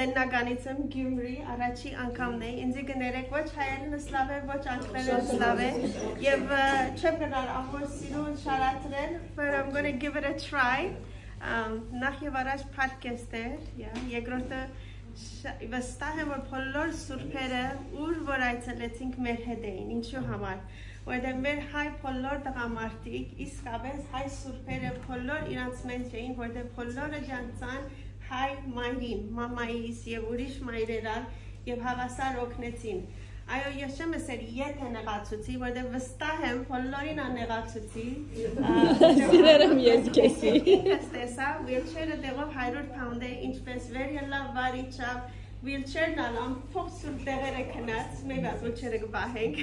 Լեննականից եմ, Գյումրի, առաջի անգամն է։ Ինձի կներեք, ոչ հայերն սլավ է, ոչ անգլերեն սլավ է, եւ, ը, չեմ գնար ամոր սիրուն շարատրել, but I'm gonna give it a try. Ամ, նախ եւ առաջ փառք Էսթեր, yeah, երկրորդը շ-, վստահ եմ, որ բոլոր սուրբերը, ուր որ այցելեցինք, մեր հետ էին։ Ինչու համար, որտեղ մեր հայ բոլոր տղամարդիկ, իսկապես հայ սուրբերը բոլոր իրանց մեջ էին, որտեղ բոլորը ջանցան հայ մայրին, մամայիս եւ ուրիշ մայրեր ալ Եւ հավասար օգնեցին։ Այո, ես չեմ ըսել, եթե նեղացուցի, որտեղ վստահ եմ, բոլորին անեղացուցի։ Սիրել եմ ես քեզի։ Ինքս տեսա, wheelchair-ը դեղով հարյուր pound է, ինչպես վեր ելլա, վարի չափ, wheelchair-ն ալ ամբողջ սուր դեղերը գնաց, maybe wheelchair-ը կպահենք։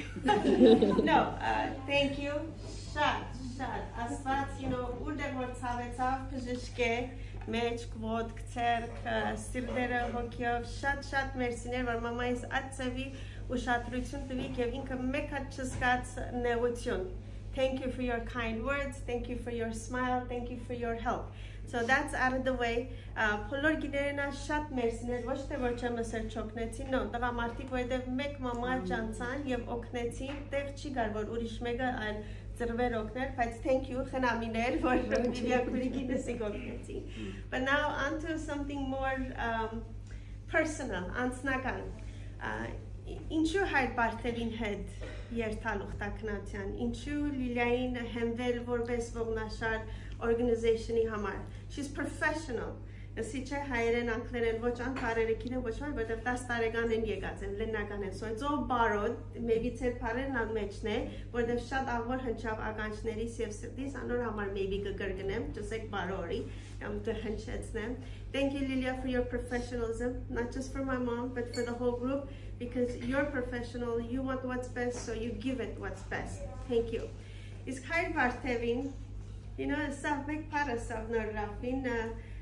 No, uh, thank you, շատ, շատ, Աստված, you know, ուրտեղ որ ցավեցավ, բժիշկե, մեջ, ոտք, ձեռք, սիրտերը, հոգիով, շատ, շատ մերսիներ, որ մամայիս այդ ձևի ուշադրություն տվիք եւ ինքը մեկ հատ չզգաց նեղություն։ Thank you for your kind words, thank you for your smile, thank you for your help. So that's out of the way. Բոլոր գիներենա շատ մերսիներ, ոչ թե որ չեմ ըսել չօգնեցին, no, տղամարդիկ, որտեղ մեկ մամա ճանցան եւ օգնեցին, տեղ չի գար որ ուրիշ մեկը այլ ծրվեր օգներ, բայց thank you խնամիներ որ Վիվիա քուրիկին նսիկ օգնեցին։ But now on to something more um, personal, անձնական։ Ինչու հայր Բարթեւին հետ երթալ ուխտակնացեան, ինչու Լիլիային հենվել որպես ողնաշար organization-ի համար։ She's professional. Ըսի չէ հայերեն, անգլերեն ոչ ան բարերը գիտեմ, ոչ ան, որտեղ տաս տարեկան են եկած են, լեննական են, so it's all borrowed, maybe ձեր բարերն ալ մեջն է, որտեղ շատ աղոր հնչավ ականջներիս եւ սրտիս, անոր համար maybe կկրկնեմ, just like բարորի, կամ կհնչեցնեմ։ Thank you, Lilia, for your professionalism, not just for my mom, but for the whole group, because you're professional, you want what's best, so you give it what's best. Thank you. Իսկ հայր Բարթևին, you know, սա մեկ բառը սա նոր Ռաֆին,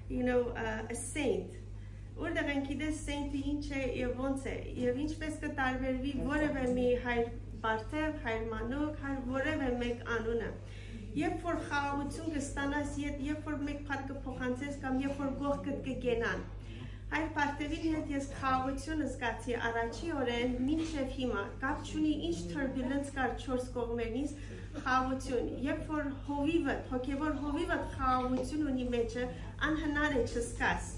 you know, a saint. Որտեղ են գիտես saint-ը ինչ է եւ ոնց է, եւ ինչպես կտարբերվի որևէ մի հայր Բարթև, հայր Մանուկ, հայր որևէ մեկ անունը։ Երբ որ խաղաղություն կստանաս, երբ որ մեկ բան կփոխանցես կամ երբ որ կողքդ կգենան, Հայր Բարթևին հետ ես խաղաղություն զգացի առաջի օրէն մինչեւ հիմա, կապ չունի ինչ turbulence կար չորս կողմերնից, խաղաղություն, երբ որ հովիվդ, հոգեվոր հովիվդ խաղաղություն ունի մեջը, անհնար է չզգաս։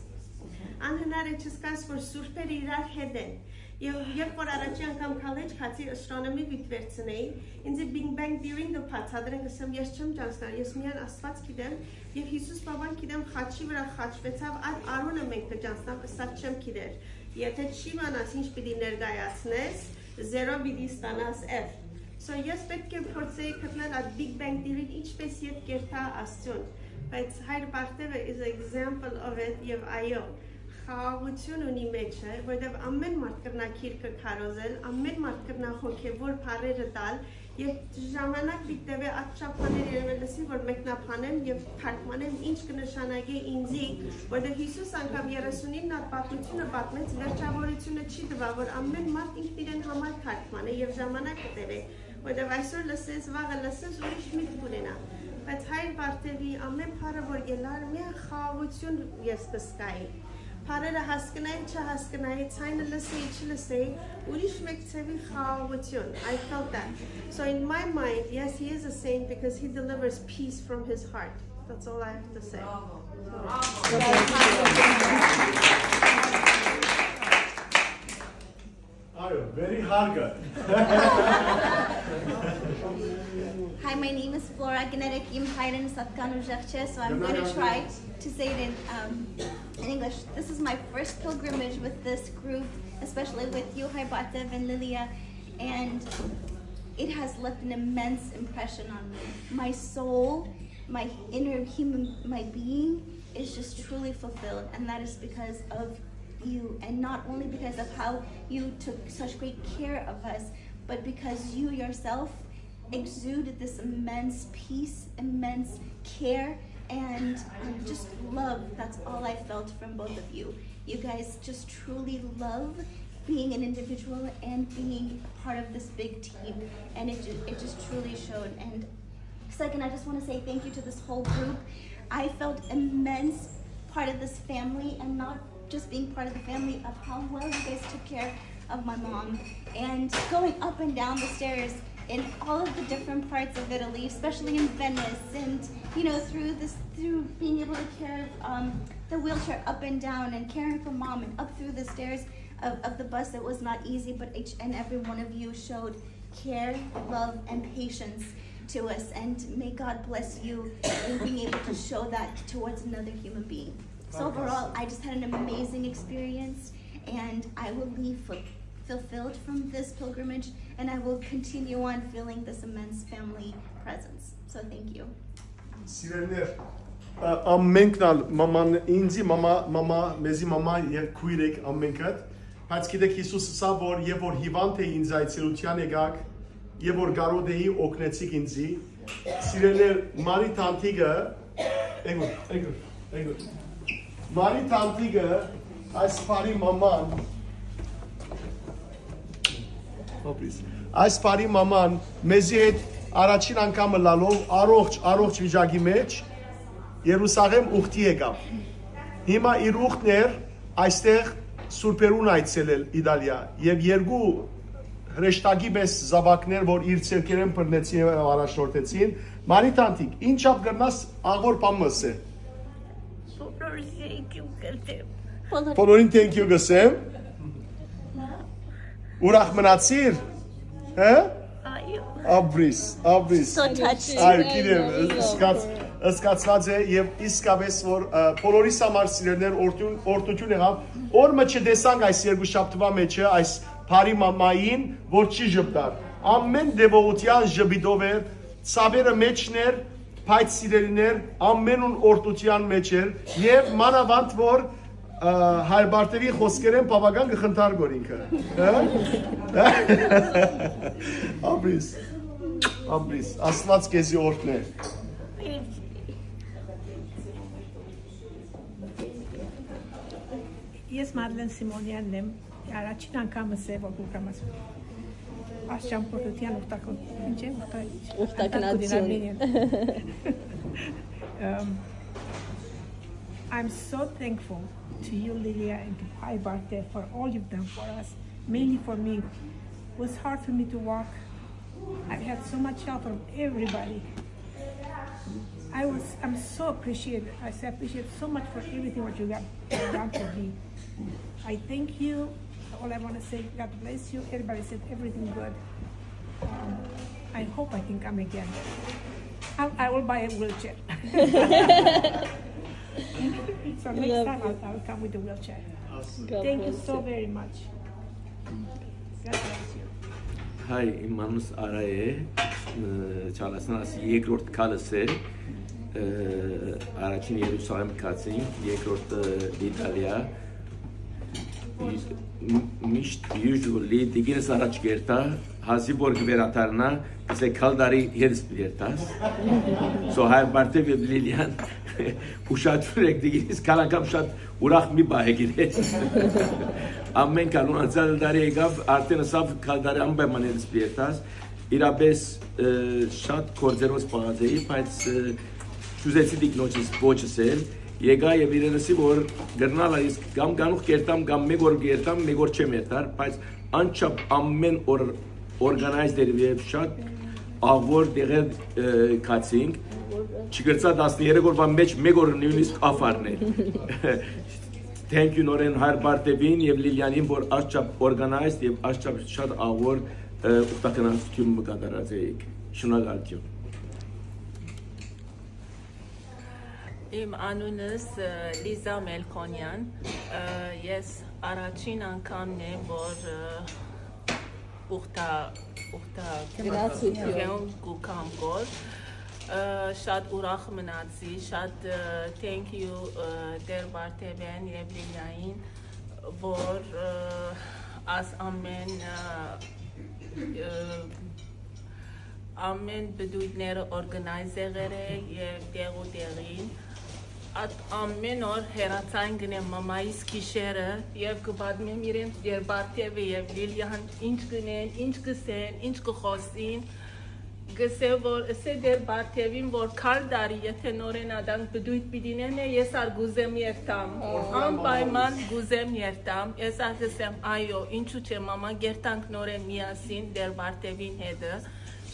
Անհնար է չզգաս, որ սուրբերը իրար հետ են։ Եւ երբ որ առաջի անգամ college գացի, astronomy-ը պիտի վերցնեի, ինձ Big Bang Theory-ն կը բացատրեմ, կ'ըսեմ, ես չեմ ճանչնար, ես միայն Աստուած գիտեմ, եւ Յիսուս Պապան գիտեմ խաչի վրայ խաչուեցաւ, այդ Արոնը մենք կը ճանչնամ, ըսած չեմ գիտեր։ Եթե չիմանաս ինչ պիտի ներկայացնես, zero պիտի ստանաս F։ So ես պէտք է փորձեի գտնել այդ Big Bang Theory-ն ինչպես ետ կերթայ Աստուծուն, բայց հայր Բարթևը is example of it, եւ այո, խաղաղություն ունի մեջը, որտեղ ամեն մարդ կրնա գիրքը քարոզել, ամեն մարդ կրնա հոգեվոր բառերը տալ, եւ ժամանակ պիտի տեւէ այդ չափ բաներ երևել լսի, որ մեկնաբանեմ եւ թարգմանեմ ինչ կը նշանակէ ինձի, որտեղ Յիսուս անգամ երեսունինն այդ պատմությունը պատմեց, վերջավորությունը չի տուա, որ ամեն մարդ ինքն իրեն համար թարգմանէ եւ ժամանակ կը տեւէ, որտեղ այսօր լսես, վաղը լսես, ուրիշ միտք ունենա։ Բայց հայր Բարթևի ամեն բառը որ գելար, միայն խաղաղություն ես կսկայի։ Բառերը հասկնայի, չհասկնայի, ցայնը լսեի, չլսեի, ուրիշ մեկ ձևի խաղաղություն։ I felt that. So in my mind, yes, he is a saint because he delivers peace from his heart. That's all I have to say. Are you very hard guy? Hi, my name is Flora Genetic Impaidan Satkan Ujakche, so I'm going to try to say it in, um, in English. This is my first pilgrimage with this group, especially with you, Haibatev and Lilia, and it has left an immense impression on me. My soul, my inner human, my being is just truly fulfilled, and that is because of you, and not only because of how you took such great care of us, but because you yourself exuded this immense peace, immense care, and um, just love. That's all I felt from both of you. You guys just truly love being an individual and being part of this big team, and it, ju- it just truly showed. And second, I just want to say thank you to this whole group. I felt immense part of this family, and not just being part of the family, of how well you guys took care of my mom and going up and down the stairs in all of the different parts of Italy, especially in Venice, and you know, through this, through being able to carry um, the wheelchair up and down and caring for mom and up through the stairs of, of the bus, it was not easy, but each and every one of you showed care, love, and patience to us, and may God bless you in being able to show that towards another human being. So overall, I just had an amazing experience, And I will leave fu- fulfilled from this pilgrimage, and I will continue on feeling this immense family presence. So thank you. Սիրելիներ, ա- ամենքն ալ մաման ինձի, մամա, մամա, մեզի մամա եւ քույր եք ամենքդ, բայց գիտեք, Յիսուս ըսաւ, որ եւ որ հիվանդ է ինձ այցելության եկաք, եւ որ կարոտ էի օգնեցիք ինձի։ Սիրելիներ, Մարի Թանթիկը, էգուր, էգուր, էգուր։ Մարի Թանթիկը, այս բարի մաման, Հոպրիս, այս բարի մաման մեզի հետ առաջին անգամ ըլլալով առողջ, առողջ վիճակի մեջ Երուսաղեմ ուխտի եկաւ։ Հիմա իր ուխտն էր այստեղ սուրբերուն այցելել Իտալիա եւ երկու հրեշտակի պես զաւակներ, որ իր ձեռքերէն բռնեցին եւ առաջնորդեցին։ Մարի Թանթիկ, ինչա՞վ կրնաս աղոր բան մը ըսել։ Բոլորին thank you կրտեմ։ Բոլորին thank you կսեմ։ Ուրախ մնացիր, հա՞։ Այո։ Ապրիս, ապրիս։ So touched. Այո, գիտեմ, զգաց- զգացված է եւ իսկապես որ ը, բոլորիս համար, սիրելիներ, օրդուն- օրդություն եղաւ, որ մը չտեսանք այս երկու շաբթուա մեջը այս բարի մամային, որ չի ժպտար։ Ամեն տեւողութեան ժպիտով էր, ցաւերը մեջն էր, բայց, սիրելիներ, ամենուն օրդության մեջ էր եւ մանաւանդ որ ը, Հայր Պարթեւի խոսքերէն բաւական կը խնդար գոր ինքը։ Հա՞։ Ապրիս, ապրիս, Աստուած քեզի օրհնէ։ Ես Մադլեն Սիմոնյանն եմ։ Առաջին անգամս է, որ կուգամ աս- աս ճամփորդութեան ուխտակոն-, ինչ է, ուխտա- Ուխտագնացութիւն։ Antacudinarmenian. Um, I'm so thankful to you, Lilia, and to Pai Barte for all you've done for us, mainly for me. It was hard for me to walk. I've had so much help from everybody. I was, I'm so appreciated. I say appreciate so much for everything what you got done for me. I thank you. All I want to say, God bless you. Everybody said everything good. Um, I hope I can come again. I, I will buy a wheelchair. So next time I'll, I'll come with a wheelchair. Thank you so very much. God bless you. Հայ, իմ անունս Արա է, ը, Չալասնաս երկրորդ քալս է, ը, առաջին Երուսաղեմ գացին, երկրորդ, ը, Իտալիա։ Մ- միշտ usually դիգինս առաջ կերտա, հազիվ որ կվերադառնա, կսե քալ տարի ետս պիտի երթաս։ So Հայր Պարթեւ եւ Լիլիան ուշադրեք դիգինս քալ անգամ շատ ուրախ մի պահ եք իրենց։ Ամեն քալ, անցյալ տարի եկավ, արդեն ըսաւ քալ տարի անպայման ետս պիտի երթաս։ Իրապես, ը, շատ գործերով զբաղած էի, բայց, ը, չուզեցի դիգնոջս ոչ ըսել, եկայ եւ իրեն ըսի, որ կրնալ ա, ես կամ գանուխ կերտամ, կամ մէկ օր կերտամ, մէկ օր չեմ երթար, բայց անչափ ամեն օր organized էր եւ շատ աղոր տեղեր, ը, գացինք, չկրցայ տասներեք օրվա մեջ մէկ օր նոյնիսկ աֆ առնել։ Thank you նորեն Հայր Պարթեւին եւ Լիլիանին, որ անչափ organized եւ անչափ շատ աղոր, ը, ուխտագնացութիւն մը կատարած էիք։ Շնորհակալություն։ Իմ անունս, ը, Լիզա Մելքոնյան, ը, ես առաջին անգամն է, որ, ը, ուխտա- ուխտա- Գնացութիւն։ Գնացութիւն կու կամ գոր, ը, շատ ուրախ մնացի, շատ, ը, thank you, ը, Տեր Պարթեւեն եւ Լիլիային, որ, ը, աս ամեն, ը, ը, ամեն պտույտները organize եղեր է եւ տեղուտեղին։ Այդ ամեն օր հեռացան գնեմ մամայիս գիշերը եւ կը պատմեմ իրենց Տեր Պարթեւը եւ Լիլիան ինչ գնեն, ինչ կսեն, ինչ կխոսին։ Գսե որ, ըսե Տեր Պարթեւին, որ քալ տարի, եթե նորեն ադանք պտույտ պիտի նեն է, ես ար կուզեմ երթամ։ Անպայման կուզեմ երթամ, ես ար գսեմ, այո, ինչու՞ չէ, մամա, գերտանք նորեն միասին Տեր Պարթեւին հետը։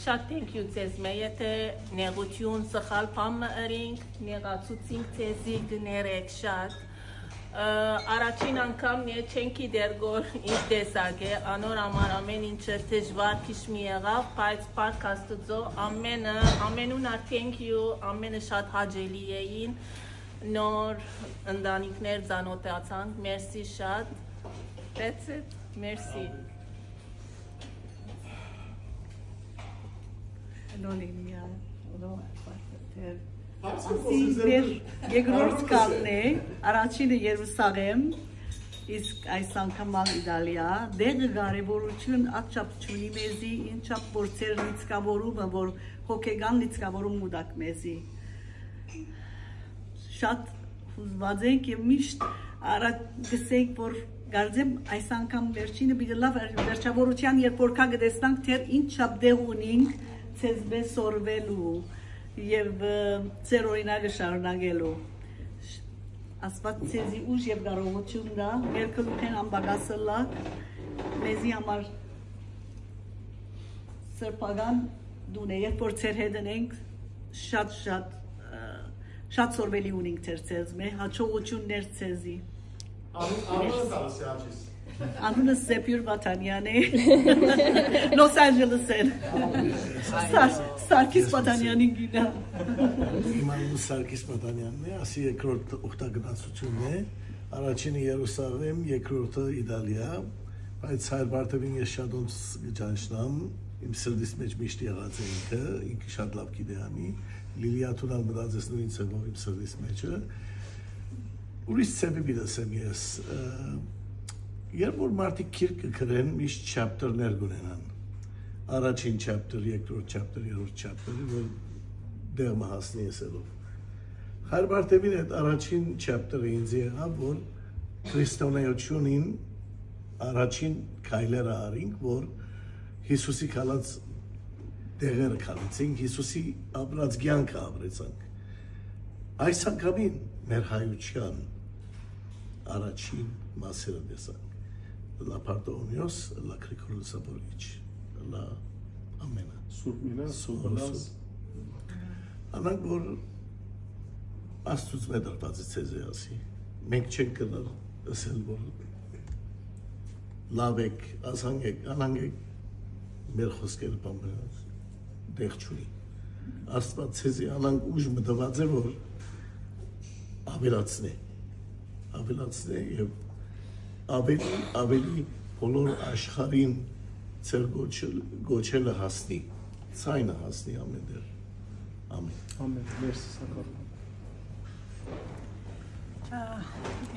Շատ thank you ձեզ մե, եթե նեղություն, սխալ բան մը ըրինք, նեղացուցինք ձեզի, կներեք շատ։ Ը, առաջին անգամն է, չենք գիտեր գոր ինչ տեսակ է, անոր համար ամեն ինչը դժվար քիչ մի եղավ, բայց Փառք Աստուծո, ամենը, ամենուն ա thank you, ամենը շատ հաճելի էին, նոր ընտանիքներ ծանոթացանք, մերսի շատ, That's it. Մերսի։ Նորինյա, ասի մեր երկրորդ կալն է, առաջինը Երուսաղեմ, իսկ այս անգամ ալ Իտալիա, դեղը կարևորություն աչափ չունի մեզի, ինչապ որ ծեր լիցքավորումը, որ հոգեկան լիցքավորում մուտակ մեզի։ Շատ հուզված ենք եւ միշտ առաջ գսենք, որ կարծեմ այս անգամ վերջինը պիտի լավ վերջավորության, երբ որ կա կտեսնանք, թեր ինչ չափ դեղ ունինք ձեզմէ սորվելու եւ, ը, ձեր օրինակը շարունակելու։ Աստված ձեզի ուժ եւ կարողություն տայ, մեր գլուխէն անպակաս ըլլաք, մեզի համար սրբական դուն է, երբ որ ձեր հետ ենք, շատ, շատ, ը, շատ սորվելի ունենք ձեր ձեզմէ, հաջողություններ ձեզի։ Անունը տալս է Հաճիս։ Անունը Սեպյուր Վաթանյան է։ Լոս Անջելեսէն։ Սար-, Սարգիս Վաթանյանի գինը։ Իմ անունը Սարգիս Վաթանյանն է, ասի երկրորդ օգտագնացությունն է։ Առաջինը Երուսաղեմ, երկրորդը Իտալիա, բայց հայր Բարթեւին ես շատ ոնց կճանչնամ, իմ սրտիս մեջ միշտ եղած է ինքը, ինքը շատ լավ գիտե անի, Լիլիաթուն ալ մտածես նույն ձևով իմ սրտիս մեջը։ Ուրիշ ձևի պիտի ասեմ ես, ը, երբ որ մարդիկ գիրք կը գրեն, միշտ chapter-ներ կունենան, առաջին chapter, երկրորդ chapter, երրորդ chapter, որ դեղ մը հասնի էսելով։ Հայր Բարթեւին այդ առաջին chapter-ը ինձ եղաւ, որ քրիստոնեությունին առաջին քայլերը արինք, որ Հիսուսի քալած տեղերը քալեցինք, Հիսուսի ապրած կյանքը ապրեցանք։ Այս անգամին մեր հայության առաջին մասերը տեսանք։ Լա Պարտոնիոս, լա Գրիգոր Լուսավորիչ, լա ամենը։ Սուրբ Մինաս, Սուրբ Մինաս։ Անանք որ Աստուծմէ տրված է ձեզի ասի։ Մենք չենք կրնար ըսել, որ լավ եք, ասանք եք, անանք եք, մեր խոսքերը բամբերած դեղ չունի։ Աստված ձեզի անանք ուժ մտված է, որ ավելացնե, ավելացնե եւ ավելի, ավելի բոլոր աշխարհին ձեր գոչել-, գոչելը հասնի, ցայնը հասնի ամեն տեղ։ Ամեն։ Ամեն։ Մերսի, Սակար։ Ա,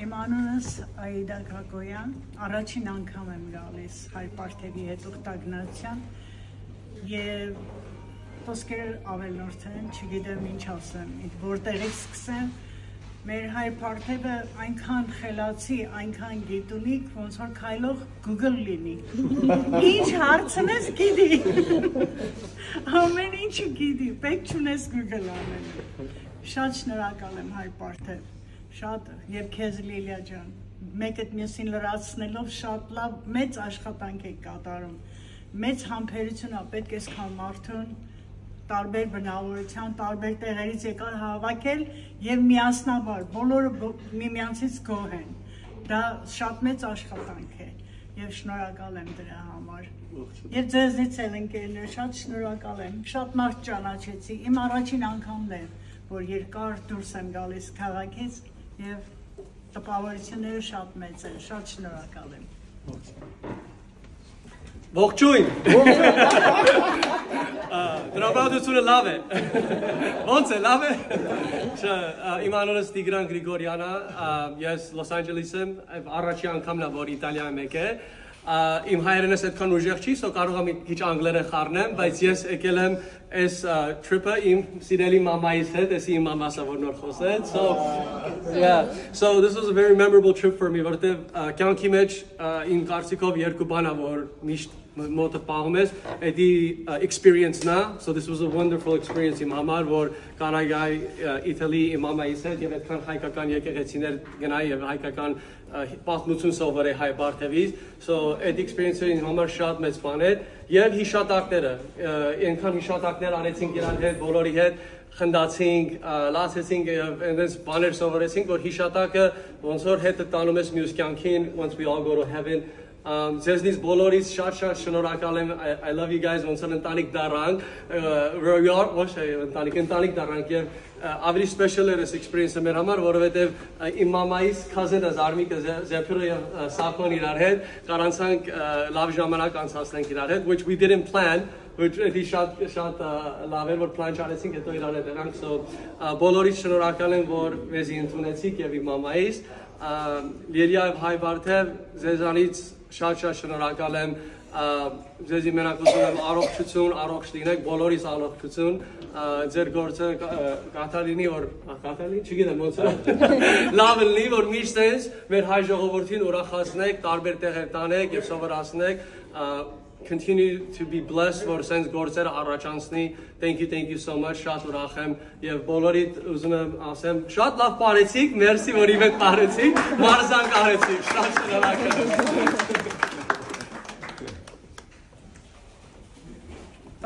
իմ անունս Աիդա Գագոյան, առաջին անգամ եմ գալիս Հայր Պարթեւի հետ ուխտագնացության եւ խոսքեր ավելնորդեն, չգիտեմ ինչ ասեմ, որտեղից սկսեմ։ Մեր Հայր Պարթևը այնքան խելացի, այնքան գիտունիկ, ոնց որ քայլող Google լինի։ Ինչ հարցնես, գիտի։ Ամեն ինչը գիտի, պետք չունես Google անելու։ Շատ շնորհակալ եմ, Հայր Պարթև, շատ, եւ քեզ, Լիլիա ջան, մեկը մյուսին լրացնելով շատ լավ, մեծ աշխատանք եք կատարում։ Մեծ համբերություն ա պետք այսքան մարդուն, տարբեր բնավորության, տարբեր տեղերից եկան, հավաքել եւ միասնաբար բոլորը բ-, միմյանցից գոհ են։ Դա շատ մեծ աշխատանք է եւ շնորհակալ եմ դրա համար։ Ողջույն։ Եւ ձեզնից էլ, ընկերներ, շատ շնորհակալ եմ։ Շատ մարդ ճանաչեցի, իմ առաջին անգամն էր, որ երկար դուրս եմ գալիս քաղաքից, եւ տպավորությունները շատ մեծ են։ Շատ շնորհակալ եմ։ Ողջույն։ Ա, տրամադրությունը լավ է։ Ո՞նց է, լավ է։ Չէ, ա, իմ անունս Տիգրան Գրիգորյան ա, ա, ես Լոս Անջելես եմ, եւ առաջի անգամն է, որ Իտալիա եմ եկել։ Ա, իմ հայերենս այդքան ուժեղ չի, so կարող եմ մի քիչ անգլերեն խառնեմ, բայց ես եկել եմ այս, ա, trip-ը իմ սիրելի մամայիս հետ, էսի իմ մամաս ա, որ նոր խոսեց։ So, yeah, so this was a very memorable trip for me, որտեվ, ա, կյանքի մեջ, ա, իմ կարծիքով երկու բան ա, որ միշտ մոտդ պահում ես, էդի, ա, experience-ն ա, so this was a wonderful experience իմ համար, որ կանայ գայ, ա, Italy իմ մամայիս հետ, եւ այդքան հայկական եկեղեցիներ գնայ, եւ հայկական, ա, պատմություն սովորե հայ բարթևից, so այդ experience-ը իմ համար շատ մեծ բան է, եւ հիշատակները, ա, այնքան հիշատակներ արեցինք իրար հետ, բոլորի հետ, խնդացինք, ա, լացեցինք, եւ այնպես բաներ սովորեցինք, որ հիշատակը ոնց որ հետը տանում ես մյուս կյանքին, once we all go to heaven, Um, ձեզնից բոլորից շատ շատ շնորհակալ եմ. I, I love you guys, ոնց որ ընտանիք դառանք, uh, we are, ոչ, այ, ընտանիք, ընտանիք դառանք, եւ, uh, ավելի special էր այս experience-ը մեր համար, որովհետեւ, uh, իմ մամայիս cousin-ը Զարմիկը, Զե-, Զեփիրը եւ, uh, Սախոն իրար հետ, կարանցանք, uh, լավ ժամանակ անցկացնենք իրար հետ, which we didn't plan, which էդի շատ, շատ, uh, լավ էր, որ plan չարեցինք, հետո իրար հետ եղանք, so, uh, բոլորից շնորհակալ եմ, որ մեզի ընդունեցիք եւ իմ մամայիս, uh, Լիլիա եւ Հայ Վարդեր, ձեզանից շատ շատ շնորհակալ եմ, uh, ձեզի մենակ ուզում եմ առողջություն, առողջ լինեք, բոլորիս առողջություն, uh, ձեր գործը կա-, uh, կատարինի, որ, uh, կատարինի, չգիտեմ, ոնց որ լավ լինի, որ միշտ sense մեր հայ ժողովրդին ուրախացնեք, տարբեր տեղեր տանեք եւ սովորացնեք, uh, continue to be blessed, որ sense գործերը առաջանցնի, thank you, thank you so much, շատ ուրախ եմ, եւ բոլորիդ ուզում եմ ասեմ, շատ լավ պարեցիք, մերսի, որ իմ հետ պարեցիք, մարզանք արեցիք, շատ շնորհակալ եմ։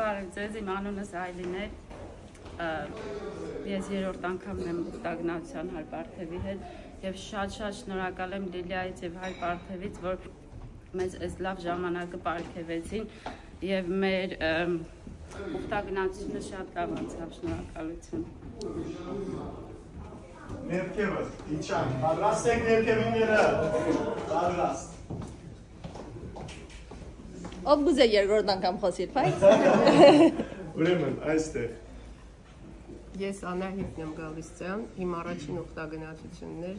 Բարև ձեզ, իմ անունս Այլին է։ Ը, ես երրորդ անգամն եմ ուխտագնացության Հայ Պարթեւի հետ եւ շատ-շատ շնորհակալ եմ Լիլիայից եւ Հայ Պարթեւից, որ մեզ այս լավ ժամանակը պարգեւեցին եւ մեր, ըմ, ուխտագնացությունը շատ լավ անցաւ, շնորհակալություն։ Ներքևը, իջան, պատրաստ եք ներքևինները, պատրաստ։ Ով կուզէ երկրորդ անգամ խօսիլ, բայց Ուրեմն, այստեղ։ Ես Անահիտն եմ Գալստյան, իմ առաջին ուխտագնացությունն էր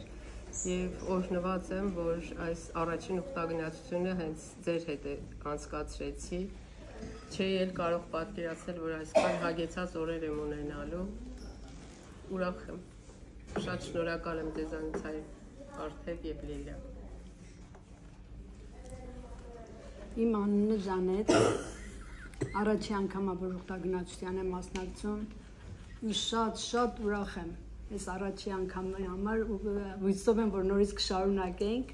եւ օրհնուած եմ, որ այս առաջին ուխտագնացությունը հենց ձեր հետ է անցկացրեցի։ Չէի էլ կարող պատկերացնել, որ այսքան հագեցած օրեր եմ ունենալու։ Ուրախ եմ։ Շատ շնորհակալ եմ ձեզանից, Հայ Պարթեւ եւ Լիլիա։ Իմ անունը Ժանետ, առաջի անգամ ա, որ ուխտագնացության եմ մասնակցում, ու շատ, շատ ուրախ եմ այս առաջի անգամի համար, ու հույսով եմ, որ նորից կշարունակենք,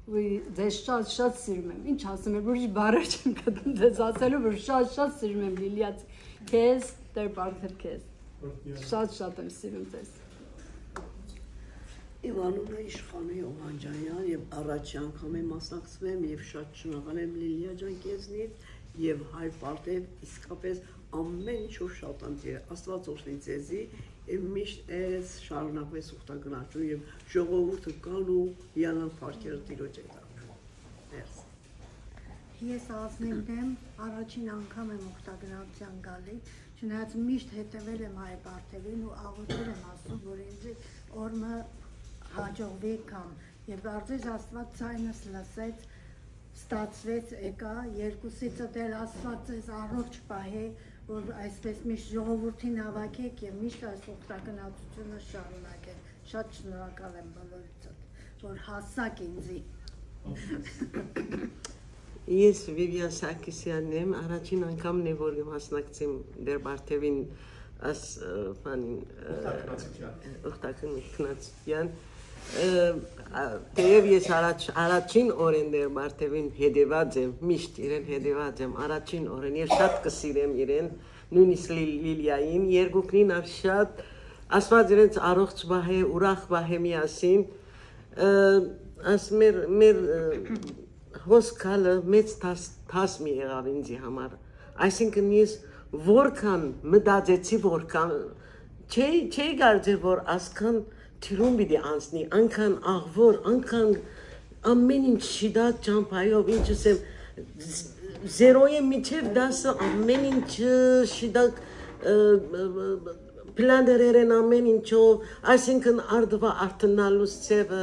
ու ձեզ շատ, շատ սիրում եմ, ինչ ասեմ, ուրիշ բառեր չեմ գտնում ձեզ ասելու, որ շատ, շատ սիրում եմ, Լիլիա, քեզ, Տեր Պարթեւ, քեզ, շատ, շատ եմ սիրում ձեզ։ Իմ անունը Իշխանե Օղանջանեան եւ առաջի անգամ եմ մասնակցում եմ եւ շատ շնորհակալ եմ Լիլիա ջան քեզնից եւ Հայ Պարթեւ, իսկապես ամէն ինչով շատ եմ Տերը, Աստուած օրհնի ձեզի եւ միշտ էս շարունակվես ուխտագնացում եւ ժողովուրդը կան ու յանան փառքերը Տիրոջ հետ։ Մերսի։ Ես Ազնիվն եմ, առաջին անգամ եմ ուխտագնացության գալի, չնայած միշտ հետևել եմ Հայ Պարթեւին ու աղոթել եմ Աստծուն, որ ինձ օրմը հաջողվի կամ, եւ կարծես Աստված ձայնս լսեց, ստացվեց, եկա, երկուսիցդ էլ Աստված ձեզ առողջ պահէ, որ այսպես միշտ ժողովուրդին հավաքեք եւ միշտ այս ուխտագնացությունը շարունակեք։ Շատ շնորհակալ եմ բոլորիցդ, որ հասաք ինձի։ Ես Վիվիան Սարգսեանն եմ, առաջին անգամն է, որ կը մասնակցեմ Տեր Պարթեւին աս, ը, բանին, ը, Ուխտագնացության։ Ուխտագնացության։ Ը, ա, թեև ես առաջ-, առաջին օրէն Տեր Պարթեւին հետեւած եմ, միշտ իրեն հետեւած եմ, առաջին օրէն, եւ շատ կը սիրեմ իրեն, նոյնիսկ Լի-, Լիլիային, երկուքնին ալ շատ, Աստված իրենց առողջ պահէ, ուրախ պահէ միասին, ը, աս մեր, մեր, ը, հոս գալը մեծ դաս, դաս մի եղաւ ինձի համար։ Այսինքն ես որքան մտածեցի, որքան չէի, չէի կարծեր, որ ասքան թիլուն պիտի անցնի, անքան աղվոր, անքան ամեն ինչ շիտակ ճամփայով, ինչ ասեմ, զ-, զերոյէ մինչև դասը ամեն ինչը շիտակ, ը, ը, ը, պլաններեր են ամեն ինչով, այսինքն արդուա արթնալուց ձևը,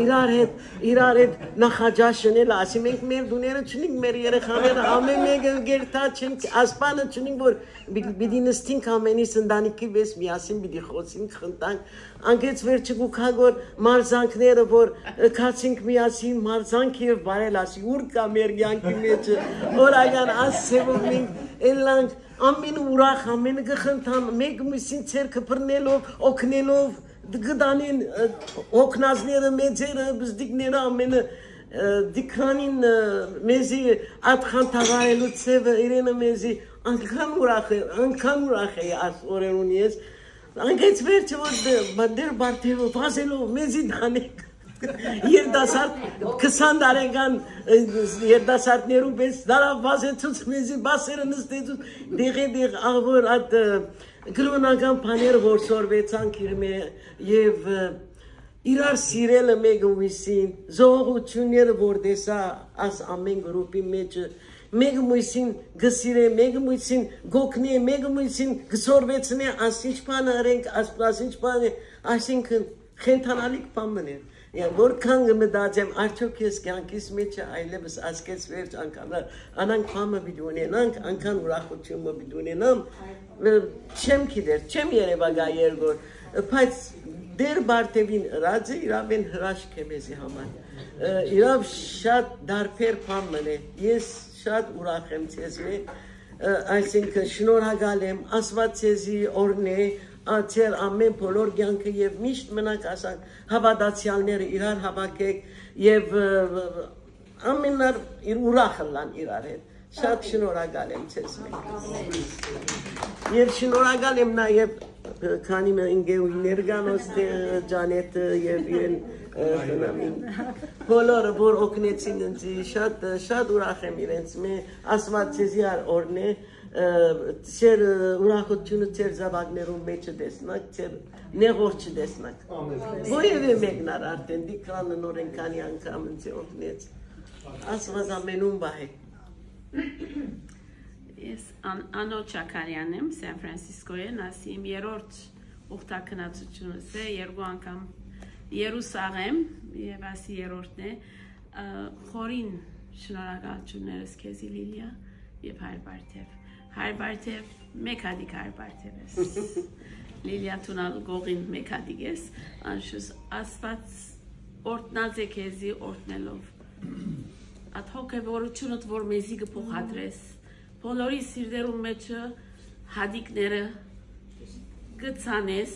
իրար հետ, իրար հետ նախաճաշ ընել, ասի, մենք մեր դուները չունենք, մեր երեխաները ամեն մեկը գերտա չենք, ասպանը չունենք, որ պի-, պիտի նստենք ամենից ընտանիքի վեց միասին պիտի խոսենք, խնդանք, անգեց վերջը կուքա գոր մարզանքները, որ, ը, քացինք միասին մարզանք եւ բարել ասի, ուր կա մեր կյանքի մեջը, օրական աս ձևով մենք ելանք, ամեն ուրախ, ամեն կը խնդան, մեկ մյուսին ձեռքը բռնելով, օգնելով, դ-, գտանին, ը, օգնածները, մեծերը, բզդիկները, ամենը, ը, դիքրանին, ը, մեզի ատխան թաղայելու ձևը, իրենը մեզի անքան ուրախ է, անքան ուրախ է աս օրերուն ես, անգեց վերջը որ դ-, բա դեր բարդերով վազելով մեզի դանեք։ Երիտասարդ, քսան տարեկան, ը, երիտասարդներու պես դարաւ վազեցուց մեզի, բասերը նստեցուց, դեղե դեղ աղոր ատ, ը, կրօնական բաներ որ սորվեցանք իր մէ, եւ, ը, իրար սիրելը մեկը մյուսին, զողողությունները որ տեսայ աս ամէն գրուպի մեջը, մեկը մյուսին կը սիրէ, մեկը մյուսին կ'օգնէ, մեկը մյուսին կը սորվեցնէ, աս ինչ բան արենք, աս, աս ինչ բան է, այսինքն, խենթանալիք բան մըն է։ Ե, որքան կը մտածեմ, արդյոք ես կյանքիս մեջ այլևս ասկես վերջ անգամ, անանք բան մը պիտի ունենանք, անկան ուրախություն մը պիտի ունենամ, ը, չեմ գիտեր, չեմ երևակայ երկոր, բայց Տեր Բարթեւին ըրած է, իրավեն հրաշք է մեզի համար։ Ը, իրավ շատ դարբեր բան մըն է։ Ես շատ ուրախ եմ ձեզ մէ, ը, այսինքն շնորհակալ եմ, Աստված ձեզի օրհնէ, ա, ձեր ամէն բոլոր կյանքը եւ միշտ մնաք, ասանք, հավատացյալները իրար հավաքեք եւ, ը, ամենար իր ուրախ ըլլան իրար հետ։ Շատ շնորհակալ եմ ձեզ մէ։ Եւ շնորհակալ եմ նաեւ, ը, քանի մը ընկերուհիներ կան, ոստե, ը, Ջանեթը եւ իրեն, ը, խնամին, բոլորը որ օգնեցին ինձ, շատ, ը, շատ ուրախ եմ իրենց մէ, Աստված ձեզի ար օրհնէ, ը, ձեր, ը, ուրախությունը ձեր զաւակներուն մեջը տեսնաք, ձեր նեղոր չտեսնաք։ Ամէն։ Որևէ մեկն ար արդեն դիքրանը նորեն քանի անգամ ինձ օգնեց։ Աստված ամենուն պահէ։ Ես Ան-, Անոչ Աքարեան եմ, Սան Ֆրանսիսկոյէն, ասի իմ երրորդ ուխտագնացությունս է, երկու անգամ երուսաղ եմ, եւ ասի երրորդն է, ը, խորին շնորհակալություններս քեզի, Լիլիա, եւ Հայր Բարթեւ։ Հայր Բարթեւ, մեկ հատիկ Հայր Բարթեւ ես։ Լիլիա, դուն ալ կողին մեկ հատիկ ես, անշուշտ Աստված օրհնած է քեզի, օրհնելով ատ հոգեվորությունդ, որ մեզի կը փոխադրես, բոլորի սիրտերուն մեջը հատիկները կը ցանես,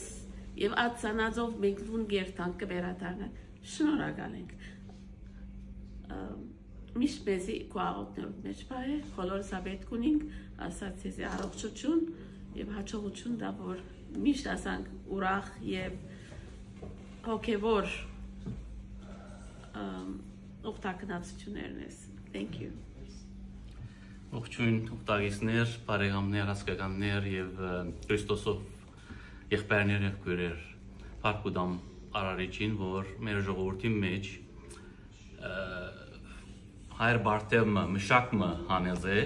եւ ատ ցանածով մենք լուն կերտանք կը վերադառնանք։ Շնորհակալ ենք։ Ը, միշտ մեզի քու աղօթներուն մեջ պահէ, բոլորս ա պետք ունինք, ասած ձեզի առողջություն եւ հաջողություն տայ, որ միշտ ասանք ուրախ եւ հոգեվոր, ըմ, ուխտագնացություններն ես։ Thank you։ Ողջույն, ուխտագիծներ, բարեկամներ, հասկականներ եւ, ը, Քրիստոսով եղբայրներ եւ քոյրեր, փառք ու տամ Արարիչին, որ մեր ժողովրդին մեջ, ը, Հայր Բարթեւ մը, մշակ մը հանած է,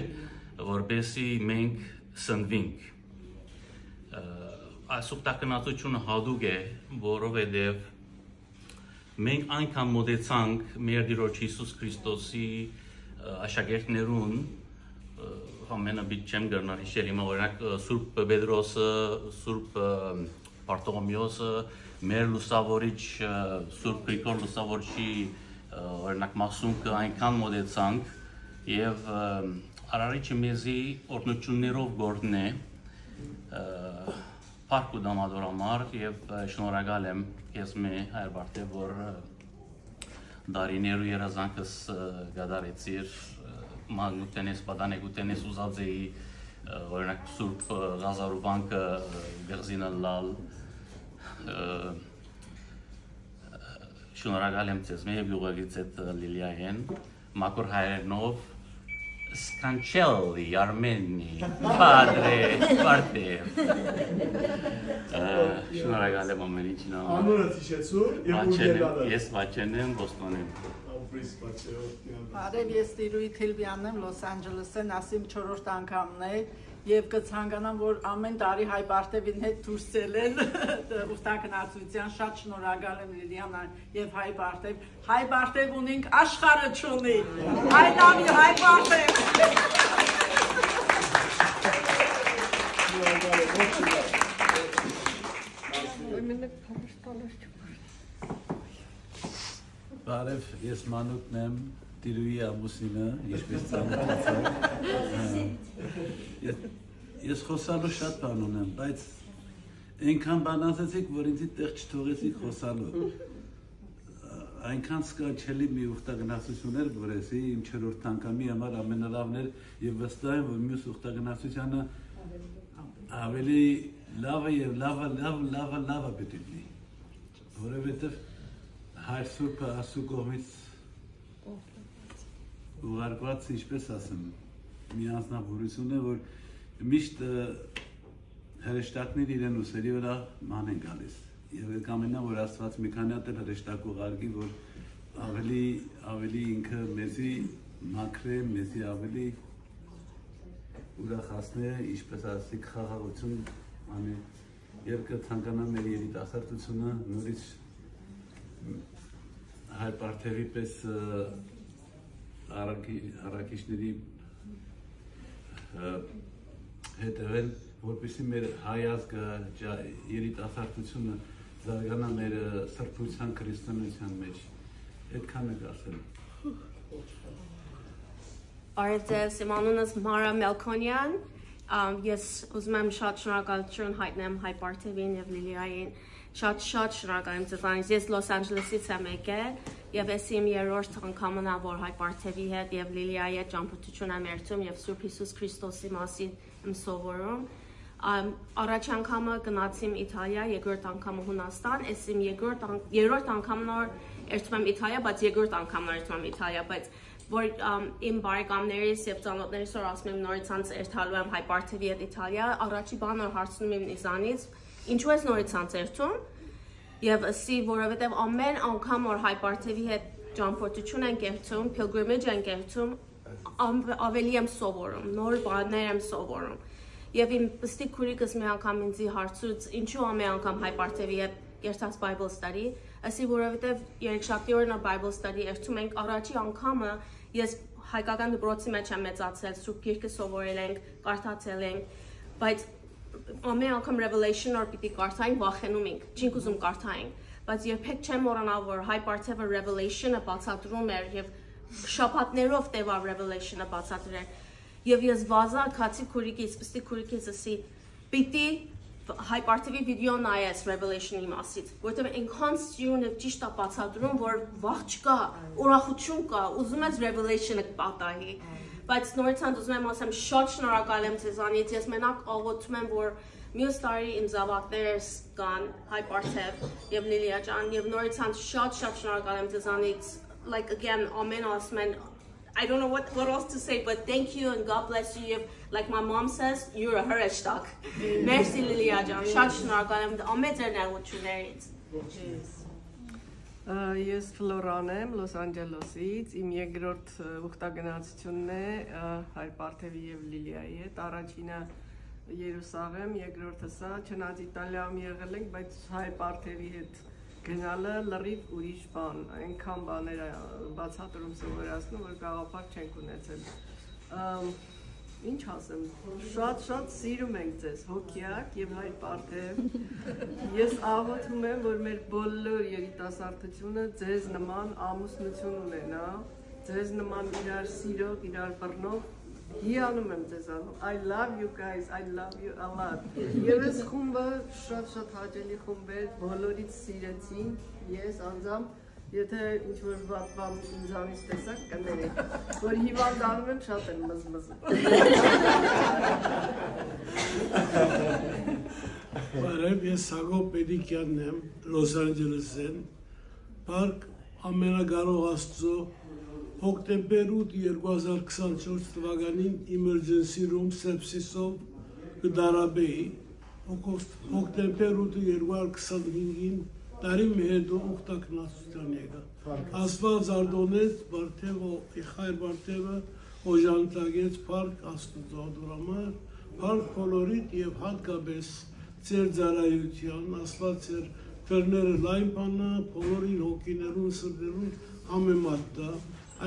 որպեսզի մենք սնվինք։ Ը, այս ուխտագնացությունը հատուկ է, որովհետեւ մենք այնքան մոտեցանք մեր Տիրոջ Յիսուս Քրիստոսի, ը, աշակերտներուն, ը, ամենը պիտ չեմ կրնար հիշել հիմա, օրինակ, ը, Սուրբ Պետրոսը, Սուրբ, ը, Բարթողոմեոսը, մեր լուսավորիչ, ը, Սուրբ Գրիգոր լուսավորչի, ը, օրինակ, մասունքը այնքան մոտեցանք, եւ, ը, Արարիչը մեզի օրհնություններով կ'օրհնէ, ը, փառք ու տամ ատոր համար, եւ, ը, շնորհակալ եմ քեզ մէ, Հայր Բարթեւ, որ, ը, տարիներու երազանքս, ը, կատարեցիր, ը, մանկութենէս, պատանեկութենէս ուզած էի, ը, օրինակ, Սուրբ, ը, Ղազարու վանքը, ը, կղզին ըլլալ, ը, շնորհակալ եմ ձեզ մէ եւ յուղագիծ հետ, ը, Լիլիայեն, մաքուր հայերէնով, Scancelli, Armeni, padre, Bartev։ Ը, շնորհակալ եմ ամեն ինչին համար։ Անունը հիշեցուր եւ ուր Վաչեն եմ, ելալը։ Ես Վաչեն եմ, Բոստոնեն։ Ապրիս Վաչեով։ Բարև, ես Տիրուի Թիլվյանն եմ, Լոս Անջելեսէն, ասիմ չորրորդ անգամն է, եւ կը ցանկանամ, որ ամեն տարի Հայ Պարտեվին հետ դուրս ելել ուխտագնացության։ Շատ շնորհակալ եմ, Լիլիանա, եւ Հայ Պարտեվ։ Հայ Պարտեվ ունինք, աշխարհը չունի։ I love you, Հայ Պարտեվ։ Բարև, ես Մանուկն եմ, Տիրուի ամուսինը, ինչպես ծանոթացանք։ Ես, ես խոսալու շատ բան ունեմ, բայց այնքան բան ասեցիք, որ ինձ տեղ չթողեցիք խոսալու։ Այնքան սքանչելի մի ուխտագնացություն էր, որ էսի իմ չորրորդ անգամի համար ամենալավն էր, եւ վստահ եմ, որ մյուս ուխտագնացությանը ավելի լավը եւ լավը, լավ, լավը, լավը պիտի լինի, որովհետեւ Հայր Սուրբը Աստուծոյ կողմից ուղարկուած, ինչպես ասեմ, մի անձնավորութիւն է, որ միշտ, ը, հրեշտակներ իրեն ուսերի վրայ ման են գալիս։ Եւ կամենայ, որ Աստուած մի քանի հատ էլ հրեշտակ ուղարկի, որ աւելի, աւելի ինքը մեզի մաքրէ, մեզի աւելի ուրախացնէ, ինչպես ասի, խաղաղութիւն անէ։ Եւ կը ցանկանամ մեր երիտասարդութիւնը նորից հայ պարթեւի պէս, ը, առակի-, առակիչների, ը, հետեւեն, որպեսզի մեր հայ ազգը, ջա-, երիտասարդութիւնը զարգանայ մեր, ը, սրբութեան քրիստոնէութեան մէջ։ Այդքանը կ'ասեմ։ Արեւ ձեզ, իմ անունս Մարա Մելքոնեան։ Ամ, ես ուզում եմ շատ շնորհակալություն հայտնեմ հայ պարթեւին եւ Լիլիային։ Շատ, շատ շնորհակալ եմ ձեզանից։ Ես Լոս Անջելեսից եմ եկել եւ ես իմ երրորդ անգամն է, որ հայ պարթեւի հետ եւ Լիլիայի հետ ճամփորդություն եմ երթում եւ Սուրբ Հիսուս Քրիստոսի մասին եմ սովորում։ Ամ, առաջի անգամը գնացի իմ Իտալիա, երկրորդ անգամը Հունաստան, ես իմ երկրորդ ան-, երրորդ անգամն որ երթում եմ Իտալիա, բայց երկրորդ անգամն որ երթում եմ Իտալիա, բայց որ, ամ, իմ բարեկամներիս եւ ծանոթներիս որ ասում եմ նորից անց երթալու եմ հայ պարթեւի հետ Իտալիա, առաջի բան որ հարցնում իմ իզանից, ինչու ես նորից անց երթում, եւ ըսի, որովհետեւ ամեն անգամ որ հայ պարթեւի հետ ճամփորդություն ենք երթում, pilgrimage ենք երթում, ամ-, ավելի եմ սովորում, նոր բաներ եմ սովորում։ Եվ իմ պստիկ քուրիկս մի անգամ ինձի հարցուց, ինչու ամեն անգամ հայ պարթեւի հետ երթաս Bible study, ըսի, որովհետեւ երեքշաբթի օրն ալ Bible study երթում ենք, առաջի անգամը ես հայկական դպրոցի մեջ եմ մեծացել, Սուրբ Գիրքը սովորել ենք, կարդացել ենք, բայց ամեն անգամ Revelation որ պիտի կարդայինք, վախենում ենք, չենք ուզում կարդայինք, բայց երբեք չեմ մոռանալ, որ հայ պարթեւը Revelation-ը բացատրում էր եւ շաբաթներով տեւա Revelation-ը բացատրել։ Եւ ես վազա գացի քուրիկիս, պստիկ քուրիկիս ըսի, պիտի հայ պարթեւի վիդեոն նայես Revelation-ի մասից, որտեղ այնքան սիրուն եւ ճիշտ է բացատրում, որ վախ չկա, ուրախություն կա, ուզում ես Revelation-ը պատահի։ Բայց նորից անց ուզում եմ ասեմ, շատ շնորհակալ եմ ձեզանից, ես մենակ աղոթում եմ, որ մյուս տարի իմ զավակներս կան, հայ պարթեւ եւ Լիլիա ջան, եւ նորից անց շատ, շատ շնորհակալ եմ ձեզանից, like, again, ամեն ասում են, I don't know what, what else to say, but thank you and God bless you. If, like my mom says, you're a հրեշտակ։ Մերսի Լիլիա ջան, շատ շնորհակալ եմ ամեն ձեր ներողություններից։ Ա, ես Ֆլորան եմ, Լոս Անջելոսից։ Իմ երկրորդ, ը, ուխտագնացությունն է, ը, հայ պարթեւի եւ Լիլիայի հետ։ Առաջինը Երուսաղեմ, երկրորդը սա, չնայած Իտալիայում եղել ենք, բայց հայ պարթեւի հետ գնալը լրիվ ուրիշ բան, այնքան բաներ ա բացատրում, սովորացնում, որ գաղափար չենք ունեցել։ Ամ, ինչ ասեմ, շատ-շատ սիրում ենք ձեզ, հոգեակ եւ հայ պարթեւ։ Ես աղոթում եմ, որ մեր բոլոր երիտասարդությունը ձեզ նման ամուսնություն ունենա, ձեզ նման իրար սիրող, իրար բռնող, հիանում եմ ձեզանով։ I love you guys, I love you a lot։ Եվ այս խումբը շատ-շատ հաճելի խումբ էր, բոլորից սիրեցին, ես անձամբ, եթե ինչ-որ վատ բան ինձանից տեսաք, կներեք, որ հիվանդանում եմ, շատ եմ մզմզում։ Բարև, ես Հակոբ Պետիկյանն եմ, Լոս Անջելեսէն։ Փառք ամենակարող Աստծո, հոկտեմբեր ութ, երկու հազար քսանչորս թվականին emergency room sepsis-ով կը դարաբեի, հոկտեմբեր ութը երկու հազար քսանհինգին, տարի մը հետո ուխտագնացութեան եկայ։ Աստուած արտոնեց, Բարթեւը, Իխայր Բարթեւը օժանդակեց, փառք Աստուծոյ համար, փառք բոլորիդ եւ հատկապես ձեր ծառայութեան, Աստուած ձեր դռները լայն բանա, բոլորին հոգիներուն, սրտերուն համեմատ տայ,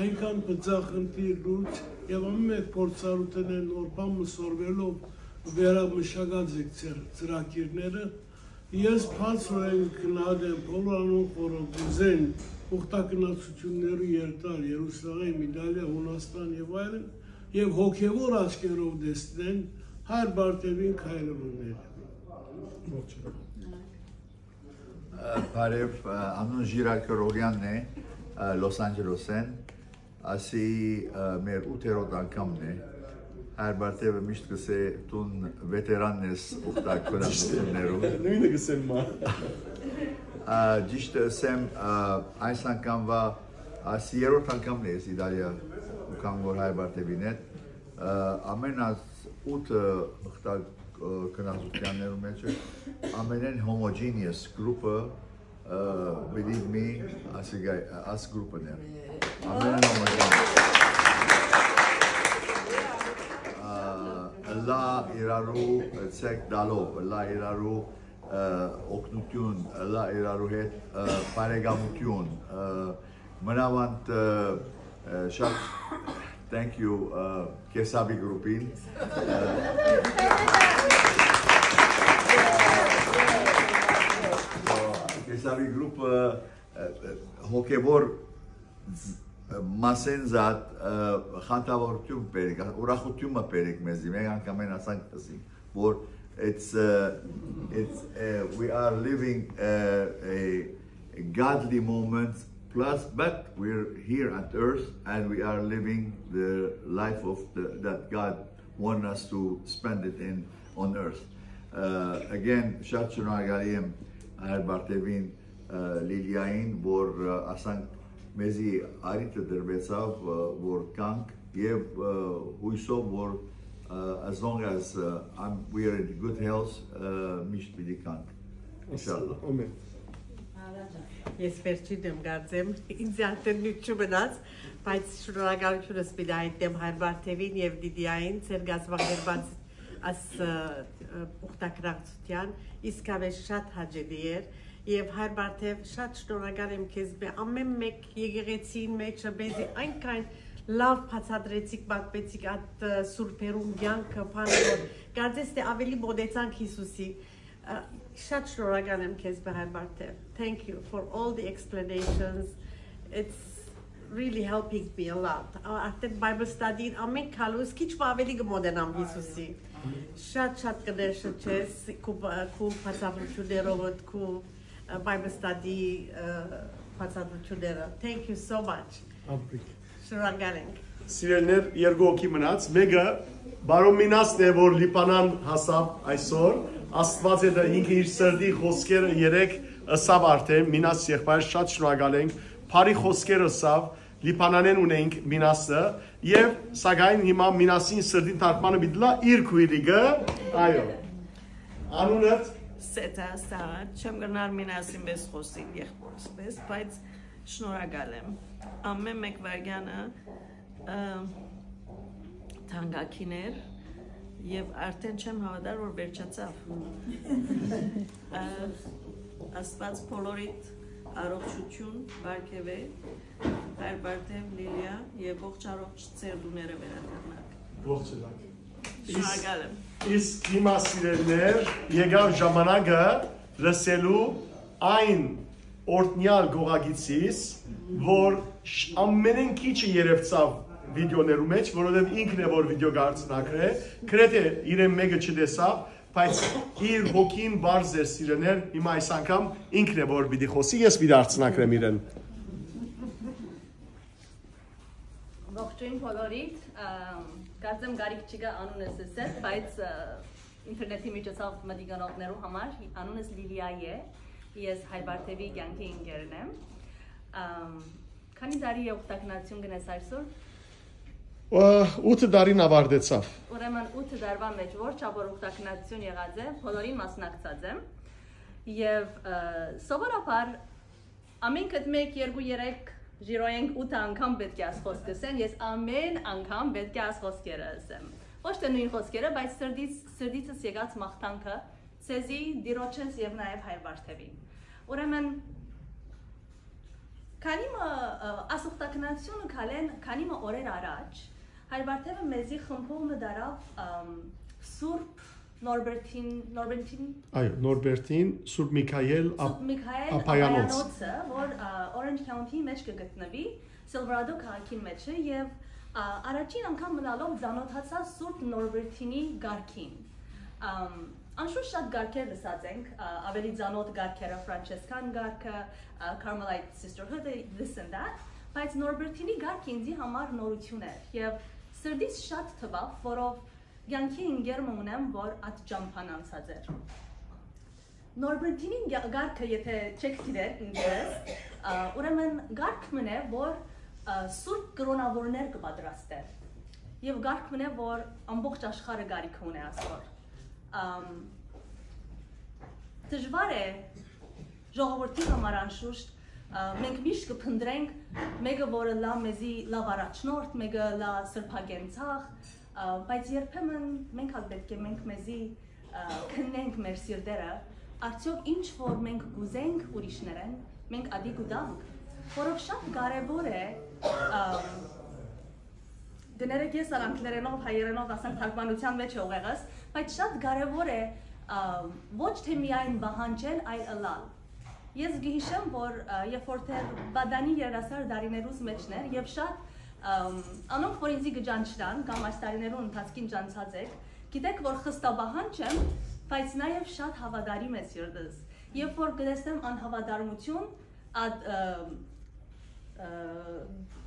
այնքան բծախնդիր, լուրջ եւ ամէն փորձառութենէն նոր բան մը սորվելով վերամշակած եք ձեր ծրագիրները։ Ես բարձրօրէն գնահատեմ բոլոր անոնք, որոնք կ'ուզեն ուխտագնացութիւններու երթալ Երուսաղեմ, Իտալիա, Յունաստան եւ այլն, եւ հոգեւոր աչքերով տեսնեն հայր Բարթեւին քայլերուն։ Բարեւ, ա, անուն Ժիրայր Քրորյանն է, ա, Լոս Անջելոսէն, ասի, ա, մեր ութերորդ անգամն է։ Հայր Բարթեւը միշտ կ'ըսէ, դուն վետերանն ես ուխտագնացութիւններու։ Նոյնը կ'ըսեմ մա։ Ա, ճիշդը ըսեմ, ա, այս անգամվա, այս երրորդ անգամն է ես Իտալիա ու կան որ հայ Պարթեւին հետ։ Ա, ամեն այս ութը ըխտագնացութեաններու մեջ է ամենէն homogeneous group-ը, ա, believe me, ասիկա, աս group-ն է։ Ամենէն homogeneous։ Ա, լա իրարու ցեք տալով, լա իրարու, ա, օգնութիւն, լա իրարու հետ, ա, բարեկամութիւն, ա, մնաւանդ, ա, ա, շատ thank you, ա, Կեսապի գրուպին, ա, Կեսապի գրուպը, ա, ա, հոգեվոր զ-, մասէն զատ, ա, խանդավառութիւն բերեք, ուրախութիւն մը բերեք մեզի, մենք անգամ են ասանք ըսի, որ it's, ա, it's, ա, we are living, ա, a godly moments plus, but we're here at earth and we are living the life of the, that God want us to spend it in on earth. Ա, again, շատ շնորհակալի եմ հայր Պարթեւին, ա, Լիլիային, որ, ա, ասանք մեզի արիտը դրվեցաւ, ա, որ կանք եւ, ա, հույսով որ, ա, as long as, ա, I'm, we are in good health, ա, միշտ պիտի կանք, ինշալլահ։ Ամեն։ Ես վերջին եմ կարծեմ, ինձ արդեն նիւթ չմնաց, բայց շնորհակալությունս պիտի հայտնեմ հայր Պարթեւին եւ Լիլիային, ձեր կազմակերպած աս, ա, ա, ուխտակրակցութեան, իսկապես շատ հաճելի էր, եւ հայր Պարթեւ, շատ շնորհակալ եմ քեզմէ, ամեն մէկ եկեղեցին մէջը մեզի այնքան լաւ բացատրեցիք, պատմեցիք այդ, ա, սուրբերուն կեանքը, բանը որ կարծես թէ ավելի մոտեցանք Յիսուսի։ Ա, շատ շնորհակալ եմ քեզմէ հայր Պարթեւ. Thank you for all the explanations. It's really helping me a lot. Ա, արդեն Bible study-ին ամեն քալուս քիչ մը ավելի կմոտենամ Յիսուսի։ Շատ շատ կներշնչես քու, քու բացատրություններովդ, քու, ա, Bible study, ա, բացատրությունները։ Thank you so much. Ամբրիկ։ Շնորհակալ ենք։ Սիրելիներ, երկու հոգի մնաց։ Մէկը պարոն Մինասն է, որ Լիբանան հասաւ այսօր։ Աստուած է, դա ինքը իր սրտի խօսքերը երեկ ըսաւ արդեն, Մինաս եղբայր, շատ շնորհակալ ենք։ Բարի խօսքեր ըսաւ, Լիբանանէն ունենք Մինասը, եւ սակայն հիմա Մինասին սրտին թարգմանը պիտի լա իր քոյրիկը, այո։ Անունդ։ Սեթա Սաղաթ, չեմ կրնար Մինասին պես խօսիլ, եղբորս պես, բայց շնորհակալ եմ։ Ամեն մեկ վայրկյանը, ը, թանկագին էր, եւ արդեն չեմ հաւատար, որ վերջացաւ։ Ը, Աստուած բոլորիդ առողջություն պարգեւէ, հայր Պարթեւ, Լիլիա, եւ ողջ առողջ ձեր տուները վերադառնաք։ Ողջ ըլլաք։ Շնորհակալ եմ։ Իսկ հիմա, սիրելիներ, եկաւ ժամանակը լսելու այն օրհնեալ կողակիցիս, որ շ-, ամենէն քիչը երեւցաւ վիդեոներու մեջ, որովհետեւ ինքն է, որ վիդեո կ'արձնակրէ, գրեթէ իրեն մէկը չտեսաւ, բայց իր հոգին բարձ էր, սիրելիներ, հիմա այս անգամ ինքն է, որ պիտի խօսի, ես պիտի արձնակրեմ իրեն։ Ողջույն բոլորիդ, ըմ, կարծեմ կարիք չկա անունս ասել, բայց, ը, ինտերնետի միջոցով մտիկ անողներու համար անունս Լիլիա է, ես հայր Պարթեւի կեանքի ինկերն եմ։ Ըմ, քանի տարի է ուխտակնացիւն կ'ընես այսօր։ Ա, ութ տարին աւարտեցաւ։ Ուրեմն ութ տարուան մեջ որ չափ որ ուխտակնացիւն եղած է, բոլորին մասնակցած եմ։ Եւ, ը, սովորաբար ամէնքդ մէկ, երկու, երեք ժիրոյենք ութ անգամ պէտք է աս խօսքը ըսեն, ես ամէն անգամ պէտք է աս խօսքերը ըսեմ։ Ոչ թե նոյն խօսքերը, բայց սրտից, սրտիցս եկած մաղթանքը ձեզի, Տիրոջս եւ նաեւ հայր Պարթեւին։ Ուրեմն, քանի մը, ը, աս ուխտակնացիւնը քալեն, քանի մը օրեր առաջ, հայր Պարթեւը մեզի խմբով մը դարաւ, ըմ, Սուրբ Նորբերտին, Նորբերտին Այո, Նորբերտին, Սուրբ Միքայել, Սուրբ Միքայել Ափայանոց։ Ափայանոցը, որ, ա, Orange County-ի մեջ կը գտնուի, Silverado քաղաքին մեջ է, եւ, ա, առաջին անգամ մնալով ծանոթացա Սուրբ Նորբերտինի կարգին։ Ամ, անշուշտ շատ կարգեր լսած ենք, ա, ավելի ծանոթ կարգերը, Ֆրանչեսկան կարգը, ա, Carmelite Sisterhood-ը, this and that, բայց Նորբերտինի կարգը ինձի համար նորություն էր, եւ սրտիս շատ թվաւ, որով կեանքի ինգեր մը ունեմ, որ այդ ճամփան անցած էր։ Նորբերտինին կա-, կարգը, եթե չեք գիտեր, ինչպես, ա, ուրեմն կարգ մնե, որ, ա, սուրբ կրոնավորներ կը պատրաստեն։ Եվ կարգ մնե, որ ամբողջ աշխարհը կարիքը ունի ասոր։ Ամ, դժվար է ժողովրդի համար անշուշտ, ա, մենք միշտ կը փնտրենք մեկը, որը լա մեզի լավ առաջնորդ, մեկը լա սրբագենցաղ, ա, բայց երբեմն մենք ալ պէտք է մենք մեզի, ա, քննենք մեր սիրտերը, արդյոք ինչ որ մենք կուզենք ուրիշներէն, մենք ատի կու տանք, որով շատ կարևոր է, ա, կներեք, ես ալ անգլերենով, հայերենով, ասենք, թարգմանութեան մեջ է ուղեղս, բայց շատ կարևոր է, ա, ոչ թե միայն պահանջել, այլ ըլլալ։ Ես կհիշեմ, որ, ա, երբ որ դեռ Պատանի երիտասարդ տարիներուս մէջն էր, եւ շատ, ամ, անոնք, որ ինձի կը ճանչնան կամ այս տարիներուն ընթացքին ճանչած եք, գիտեք, որ խստապահանջ եմ, բայց նաեւ շատ հավատարիմ է սիրտս։ Երբ որ կտեսնեմ անհավատարմություն, այդ, ը, ը,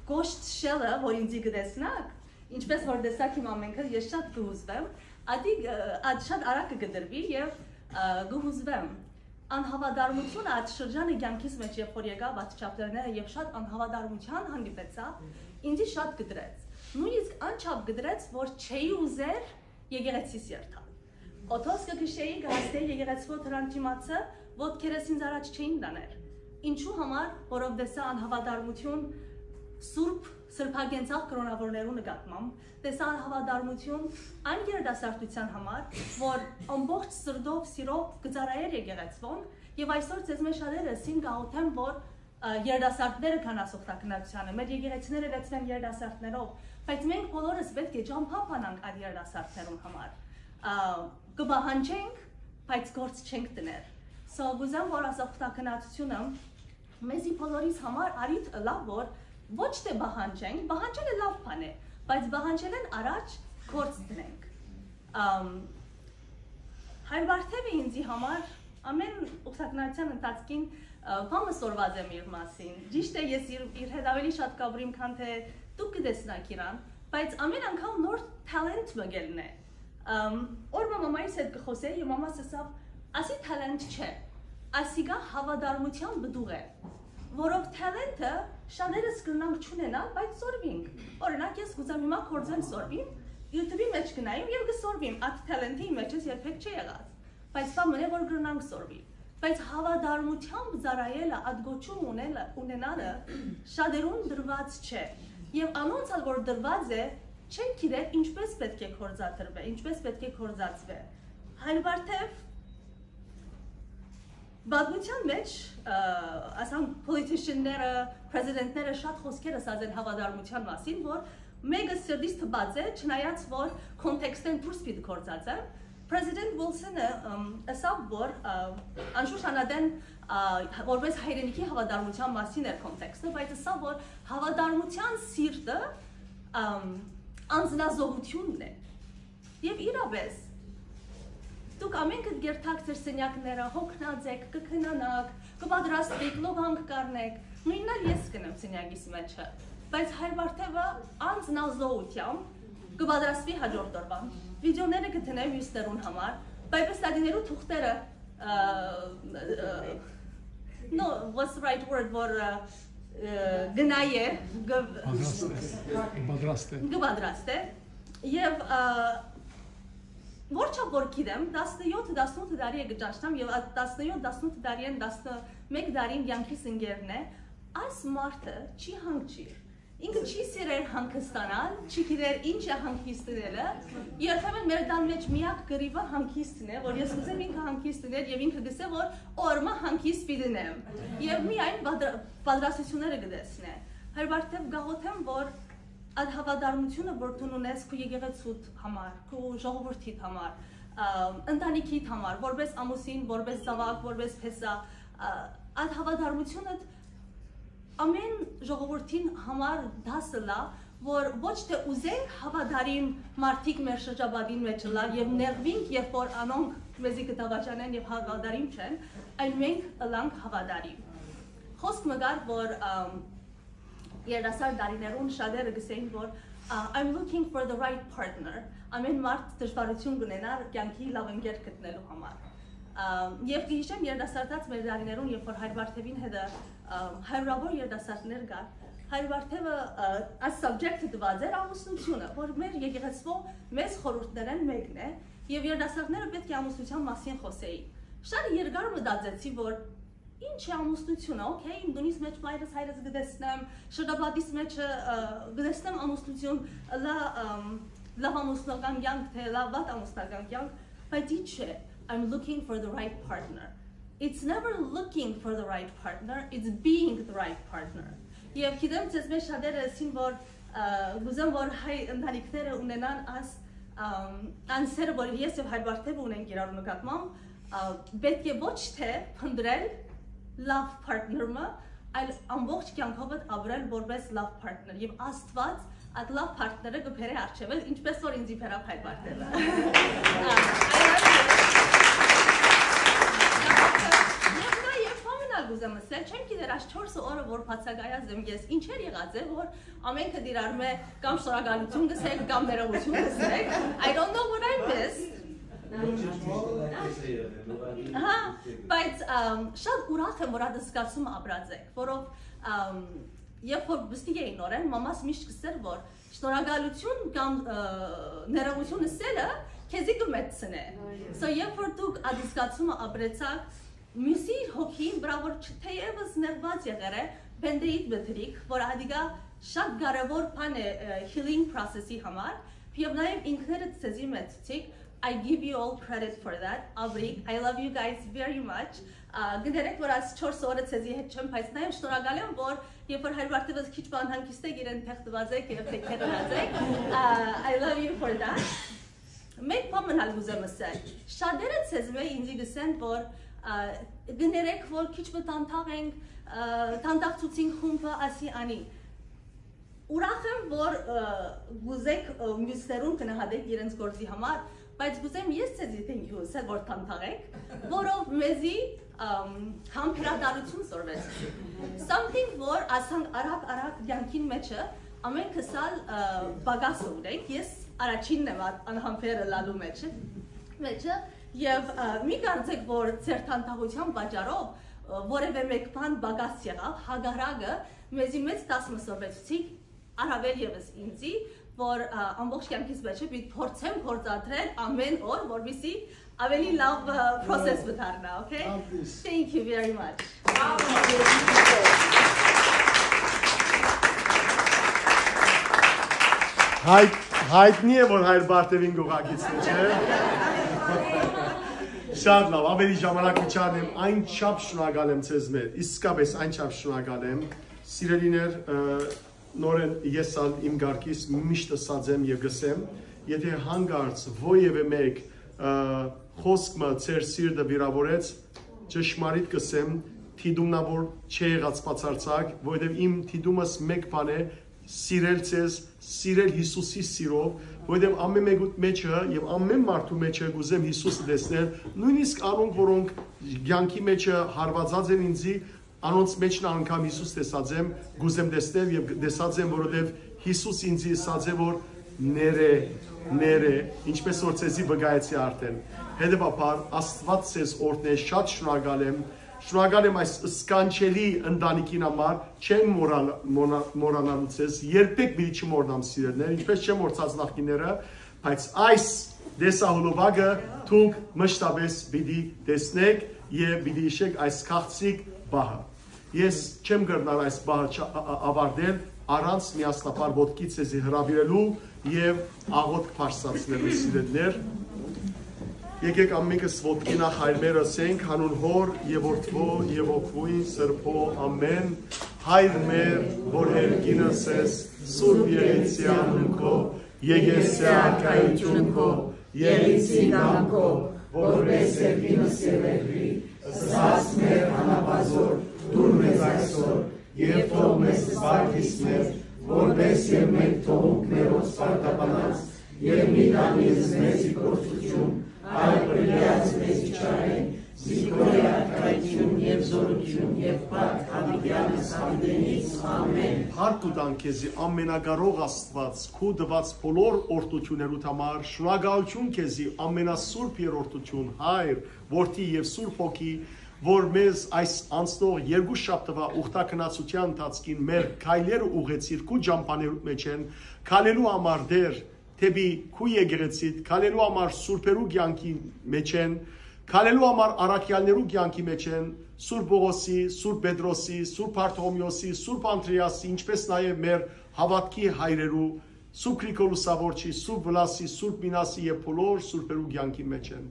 կոշտ շելը, որ ինձի կտեսնաք, ինչպես որ տեսաք հիմա մենքը, ես շատ կհուզվեմ, ադի, ը, այդ շատ արագ կը կտրուի եւ, ը, կհուզվեմ։ Անհավատարմությունը այդ շրջանը կյանքիս մեջ, երբ որ եկաւ այդ չապտերները, եւ շատ անհավատարմության հանդիպեցայ, ինձի շատ կտրեց։ Նույնիսկ անչափ կտրեց, որ չէի ուզեր եկեղեցիս երթալ։ Օթոս կը քշէի, կհասնէի եկեղեցւոյ դրան դիմացը, ոտքերս ինձ առաջ չէին տաներ։ Ինչու համար, որովհետեւ սա անհավատարմություն սուրբ, սրբագենցաղ կրոնավորներու նկատմամբ, տեսա անհավատարմություն այն երիտասարդության համար, որ ամբողջ սրտով, սիրով կը ծառայէր եկեղեցւոյ, եւ այսօր ձեզմէ շատերս ին կաղոթեմ, որ, ը, երիտասարդները գան այս օգտագնացությանը, մեր եկեղեցիները լեցնեն երիտասարդներով, բայց մենք բոլորս պէտք է ճամբայ բանանք այդ երիտասարդներուն համար։ Ա, կը պահանջենք, բայց գործ չենք դներ։ So, կուզեմ, որ այս օգտագնացությունը մեզի բոլորիս համար առիթ ըլլայ, որ ոչ թե պահանջենք, պահանջելը լավ բան է, բայց պահանջելէն առաջ գործ դնենք։ Ամ, Հայր Վարդեւը ինձի համար ամեն օգտագնացության ընթացքին, ը, բան մը սորված եմ իր մասին։ Ճիշդ է, ես իր, իր հետ ավելի շատ կապրիմ, քան թե դուք կը տեսնաք իրան, բայց ամեն անգամ նոր talent մը կ'ելնէ։ Ամ, օր մը մամայիս հետ կը խոսէի, եւ մամաս ըսաւ, «Ասի talent չէ, ասիկա հավատարմության պտուղ է», որով talent-ը շատերս կրնանք չունենալ, բայց սորվինք։ Օրինակ, ես կուզեմ հիմա գործեմ սորվիմ, YouTube-ի մեջ կնայեմ եւ կսորվիմ, այդ talent-ը իմ մեջ ես երբեք չի եղած, բայց բան մնե, որ կրնանք սորվիլ։ Բայց հավատարմությամբ ծառայելը, այդ գոչում ունելը, ունենալը շատերուն տրված չէ։ Եւ անոնց ալ որ տրված է, չեն գիտեր ինչպես պէտք է գործադրվէ, ինչպես պէտք է գործածվէ։ Հայր Վարդեւ պատմության մեջ, ը, ասենք, politician-ները, president-ները շատ խոսքեր ասած են հավատարմության մասին, որ մեկը սրտից թպած է, չնայած որ context-են դուրս պիտի գործած է։ President Wilson-ը, ըմ, ըսաւ, որ, ը, անշուշտ անադեն, ը, որպես հայրենիքի հավատարմության մասին էր context-ը, բայց ըսաւ, որ հավատարմության սիրտը, ըմ, անձնազոհությունն է։ Եւ իրապէս, դուք ամենքդ կերթաք ձեր սենյակները, հոգնած եք, կը քնանաք, կը պատրաստվիք, լոգանք կ'առնեք, նոյնն ալ ես կ'ընեմ սենյակիս մէջը, բայց Հայր Վարդեւը անձնազոհությամբ կը պատրաստուի հաջորդ օրուան։ Վիդեոները կը դնեմ միւսներուն համար, բայց ստատիներու թուղթերը, ը, ը, no, what's the right word, որ, ը, ը, գնայ է, կը Պատրաստ է։ Պատրաստ է։ կը պատրաստէ։ Եւ, ը, որ չափ որ գիտեմ, տասնեօթ, տասնութ տարի է կը ճանչնամ, եւ այդ տասնեօթ, տասնութ տարիէն տասնմէկ տարին կյանքիս ընկերն է, այս մարդը չի հանգչիր։ Ինքը չի սիրեր հանգստանալ, չի գիտեր ինչ է հանգիստ լինելը։ Երբեմն մեր տան մեջ միակ կռիվը հանգիստն է, որ ես կ'ուզեմ ինքը հանգիստ լիներ, եւ ինքը կ'ըսէ, որ օրը մը հանգիստ պիտի նեմ։ Եւ միայն պատր-, պատրաստությունները կը տեսնէ։ Հայր Վարդեւ, կաղոթեմ, որ այդ հավատարմությունը, որ դուն ունես քու եկեղեցուդ համար, քու ժողովրդիդ համար, ը, ընտանիքիդ համար, որպես ամուսին, որպես զաւակ, որպես փեսայ, ը, այդ հավատարմությունդ ամեն ժողովրդին համար դաս ըլլայ, որ ոչ թե ուզենք հավատարիմ մարդիկ մեր շրջապատին մեջ ըլլան եւ նեղվինք, երբ որ անոնք մեզի կը դավաճանեն եւ հավատարիմ չեն, այլ մենք ըլլանք հավատարիմ։ Խոսք մը կար, որ, ըմ, երիտասարդ տարիներուն շատերը կ'ըսէին, որ, ա, «I'm looking for the right partner», ամեն մարդ դժվարութիւն կ'ունենար կյանքի լաւ ընկեր գտնելու համար։ Ամ, եւ կը յիշեմ երիտասարդաց մեր դարիներուն, երբ որ Հայր Վարդեւին հետը, ամ, հարիւրաւոր երիտասարդներ կար, Հայր Վարդեւը, ը, այս subject-ը տուած էր ամուսնութիւնը, որ մեր եկեղեցւոյ մեծ խորհուրդներէն մէկն է, եւ երիտասարդները պէտք է ամուսնութեան մասին խօսէին։ Շատ երկար մտածեցի, որ ինչ է ամուսնութիւնը, օքէյ, իմ տունիս մէջ մայրս հայրս կը տեսնեմ, շրջապատիս մէջը, ը, կը տեսնեմ ամուսնութիւն, լա-, ըմ, լաւ ամուսնական կեանք, թէ լաւ վատ ամուսնական կեանք, բայց ինչ է, I'm looking for the right partner. It's never looking for the right partner, it's being the right partner. Եւ գիտեմ, ձեզ մէջ շատերը ըսին, որ, ը, կ'ուզեմ, որ հայ ընտանիքները ունենան աս, ըմ, անսերը, որ ես եւ Հայր Վարդեւը ունենք իրարու նկատմամբ, ը, պէտք է ոչ թէ փնտռել լաւ partner-ը, այլ ամբողջ կեանքովդ ապրել որպես լաւ partner։ Եւ Աստուած այդ լաւ partner-ը կը բերէ առջեւը, ինչպես որ ինձի բերաւ Հայր Վարդեւը։ Ա, I love you. Եւ նա, եւ բան մնալ կ'ուզեմ ըսել, չեմ գիտեր այս չորս օրը որ բացակայած եմ ես, ինչեր եղած է, որ ամէնքը դիրարմէ կամ շնորհակալություն կ'ըսեք, կամ ներողություն կ'ըսեք։ I don't know what I missed. Հա, բայց, ամ, շատ ուրախ եմ, որ այդ զգացումը ապրած եք, որով, ամ, երբ որ բստիկ էի նորեն, մամաս միշտ կ'ըսէր, որ շնորհակալություն կամ, ը, ներողություն ըսելը քեզի կը մեծցնէ։ So, երբ որ դուք այդ զգացումը ապրեցաք, մյուսի հոգին վրայ որ չ-, թեեւս նեղուած եղեր է, բենտեիտ մտերիք, որ ադիկա շատ կարեւոր բան է, ը, healing process-ի համար, եւ նաեւ ինքներդ ձեզի մեծցուցիք, I give you all credit for that. Աբրիկ, I love you guys very much. Ա, կներեք, որ այս չորս օրը ձեզի հետ չեմ, բայց նաեւ շնորհակալ եմ, որ երբ որ Հայր Վարդեւս քիչ բան հանգիստ եք, իրեն թեխտուած եք եւ թեքերնած եք։ Ա, I love you for that. Մեկ բան մնալ կ'ուզեմ ըսել։ Շատերը ձեզմէ ինձի կ'ըսեն, որ, ա, կներեք, որ քիչ մը տանտաղ ենք, ա, տանտաղցուցին խումբը, ասի անի։ Ուրախ եմ, որ, ը, կ'ուզեք, ը, միւսներուն գնահատեք իրենց գործի համար, բայց կ'ուզեմ ես ձեզի thank you ըսել, որ տանտաղ եք, որով մեզի, ըմ, համբերատարութիւն սորվեցիք։ Something, որ ասանք արագ-արագ կեանքին մէջը, ամէնքս ալ, ը, պակասը ունենք, ես առաջինն եմ ա-, անհամբեր ըլլալու մէջը, մէջը, եւ, ը, մի կարծեք, որ ձեր տանտաղութեան պատճառով, ը, որեւէ մէկ բան պակաս եղաւ, հակառակը, մեզի մեծ դաս մը սորվեցուցիք, առավել եւս ինձի, որ, ա, ամբողջ կեանքիս մէջը պիտի փորձեմ գործադրել ամէն օր, որպեսզի ավելի լաւ, ա, process մը դառնայ, okay? Love this. Thank you very much. Հայ-, հայտնի է, որ Հայր Բարթեւին գողակիցն է, չէ՞։ Շատ լավ, ավելի ժամանակ կ'առնեմ, այն չափ շնորհակալ եմ ձեզմէ, իսկապես այն չափ շնորհակալ եմ։ Սիրելիներ, ը, նորէն ես ալ իմ կարգիս միշտ ըսած եմ եւ կ'ըսեմ, եթե հանկարծ որեւէ մէկ, ը, խօսք մը ձեր սիրտը վիրավորեց, ճշմարիտ կ'ըսեմ, դիտումնաւոր չէ եղած բացարձակ, որովհետեւ իմ դիտումս մէկ բան է, սիրել ձեզ, սիրել Յիսուսի սիրով, որովհետեւ ամէն մեկուդ մէջը եւ ամէն մարդու մէջը կ'ուզեմ Յիսուսը տեսնել, նոյնիսկ անոնք, որոնք կեանքի մէջը հարվածած են ինձի, անոնց մէջն անգամ Յիսուս տեսած եմ, կ'ուզեմ տեսնել եւ տեսած եմ, որովհետեւ Յիսուս ինձի ըսած է, որ ներէ, ներէ, ինչպես որ ձեզի վկայեցի արդեն։ Հետեւաբար, Աստուած ձեզ օրհնէ, շատ շնորհակալ եմ, շնորհակալ եմ այս սքանչելի ընտանիքին համար, չեմ մոռան-, մոնա-, մոռանալու ձեզ, երբեք պիտի չմոռնամ, սիրելիներ, ինչպես չեմ մոռցած նախկինները, բայց այս տեսահոլովակը դուք մշտապես պիտի տեսնեք եւ պիտի հիշեք այս քաղցիկ պահը։ Ես չեմ կրնար այս պահը չա-, ա-, ա-, ավարտել առանց միասնաբար ոտքի ձեզի հրաւիրելու եւ աղօթք բարձրացնելու, սիրելիներ։ Եկեք ամենքս ոտքի նախ Հայր մեր ըսենք, հանուն Հօր եւ Որդւոյ եւ Հոգւոյն Սրբոյ, ամէն։ Հայր մեր, որ երկինս ես, սուրբ եղեցի անուն քո, եկեղեցի արքայություն քո, եղեցի կամքով, որպես երկինս եւ երկրի, ըսած մեր անապազոր, դուր մեզ այսօր, եւ թող մեզ սպարտիս մեր, որպես եւ մենք թողունք մերոց սպարտապանած, եւ մի տան մեզի փորձութիւն, այլ պրկեաց մեզի չարէն, զի քո է արքայություն եւ զօրութիւն Եվ Փառք Դաւիդեանս Դաւիդենից։ Ամեն։ Փառք կու տանք քեզի, ամենակարող Աստուած, քու տուած բոլոր օրհնութիւններուդ համար։ Շնորհակալութիւն քեզի, ամենասուրբ երրորդութիւն, Հայր, Որդի եւ Սուրբ Հոգի, որ մեզ այս անցնող երկու շաբթուայ ուխտագնացութեան ընթացքին մեր քայլերը ուղղեցիր քու ճամբաներուդ մէջ են, քալելու համար, Տէր, դէպի քու եկեղեցիդ, քալելու համար սուրբերու կեանքի մէջ են, քալելու համար առաքեալներու կեանքի մէջ են, Սուրբ Պողոսի, Սուրբ Պետրոսի, Սուրբ Բարթողոմեոսի, Սուրբ Անդրեասի, ինչպէս նաեւ մեր հաւատքի հայրերու, Սուրբ Գրիգոր Լուսաւորչի, Սուրբ Վլասի, Սուրբ Մինասի եւ բոլոր սուրբերու կեանքի մէջ են։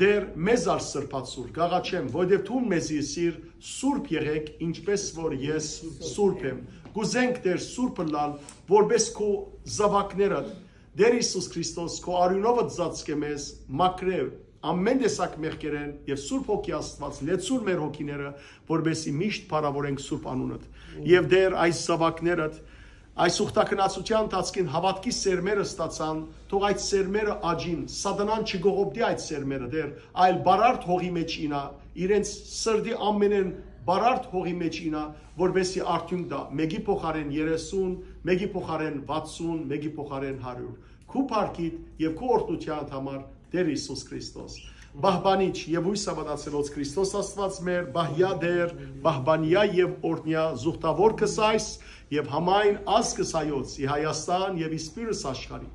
Տէր, մեզ ալ սրբացուր, կ'աղաչեմ, որովհետեւ դուն մեզի ըսիր. «Սուրբ եղէք, ինչպէս որ ես սուրբ եմ»։ Կ'ուզենք, Տէր, սուրբ ըլլալ, որպէս քու զաւակներդ, Տէր Յիսուս Քրիստոս, քու արիւնովդ ծածկէ մեզ, մաքրէ ամէն տեսակ մեղքերէն եւ Սուրբ Հոգի Աստուած լեցուր մեր հոգիները, որպէսզի միշտ փառաւորենք սուրբ անունդ։ Եւ Տէր, այս զաւակներդ այս ուխտագնացութեան ընթացքին հաւատքի սերմերը ստացան, թող այդ սերմերը աճին, սատանան չկողոպտի այդ սերմերը, Տէր, այլ բարարդ հողի մէջ ինա, իրենց սրտի ամենէն բարարդ հողի մէջ ինա, որպեսզի արդիւնք տայ, մէկի փոխարէն երեսուն, մէկի փոխարէն վաթսուն, մէկի փոխարէն հարիւր։ Քու փառքիդ եւ քու օրհնութեանդ համար, Տէր Յիսուս Քրիստոս։ Պահպանիչ եւ յոյս հաւատացելոց Քրիստոս Աստուած մեր, պահեա Տէր, պահպանեա եւ օրհնեա զուգտաւոր քսայս եւ համայն ազգս հայոց, ի Հայաստան եւ ի սփիւռս աշխարհի։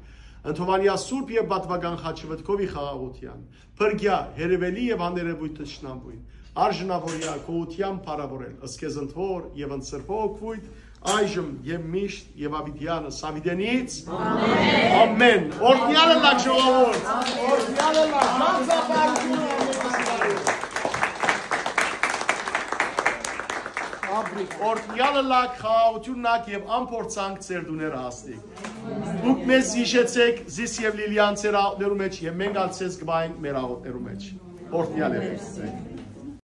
Ընդհովանեա սուրբ եւ պատուական խաչը վտկովի խաղաղութեան, փրկեա հերեւելի եւ աներեւոյթ թշնամուին, արժանաւորեա գոհութեան փառաւորել, ըսկեզ ընդ Հօր եւ ընդ Սուրբ Հոգի, այժմ եւ միշտ եւ աւիտեանս Դաւիդենից։ Ամեն։ Ամեն։ Օրհնեալ ըլլաք, ժողովուրդ։ Օրհնեալ ըլլաք, շնորհակալություն։ Օրհնեալ ըլլաք, խաղաղութիւնն ալ եւ անփորձանք ձեր տուները հասնի։ Դուք մեզ յիշեցէք, զիս եւ Լիլիան ձեր աղօթքներու մէջ, եւ մենք ալ ձեզ կ'պահենք մեր աղօթքներու մէջ։ Օրհնեալ եղեք։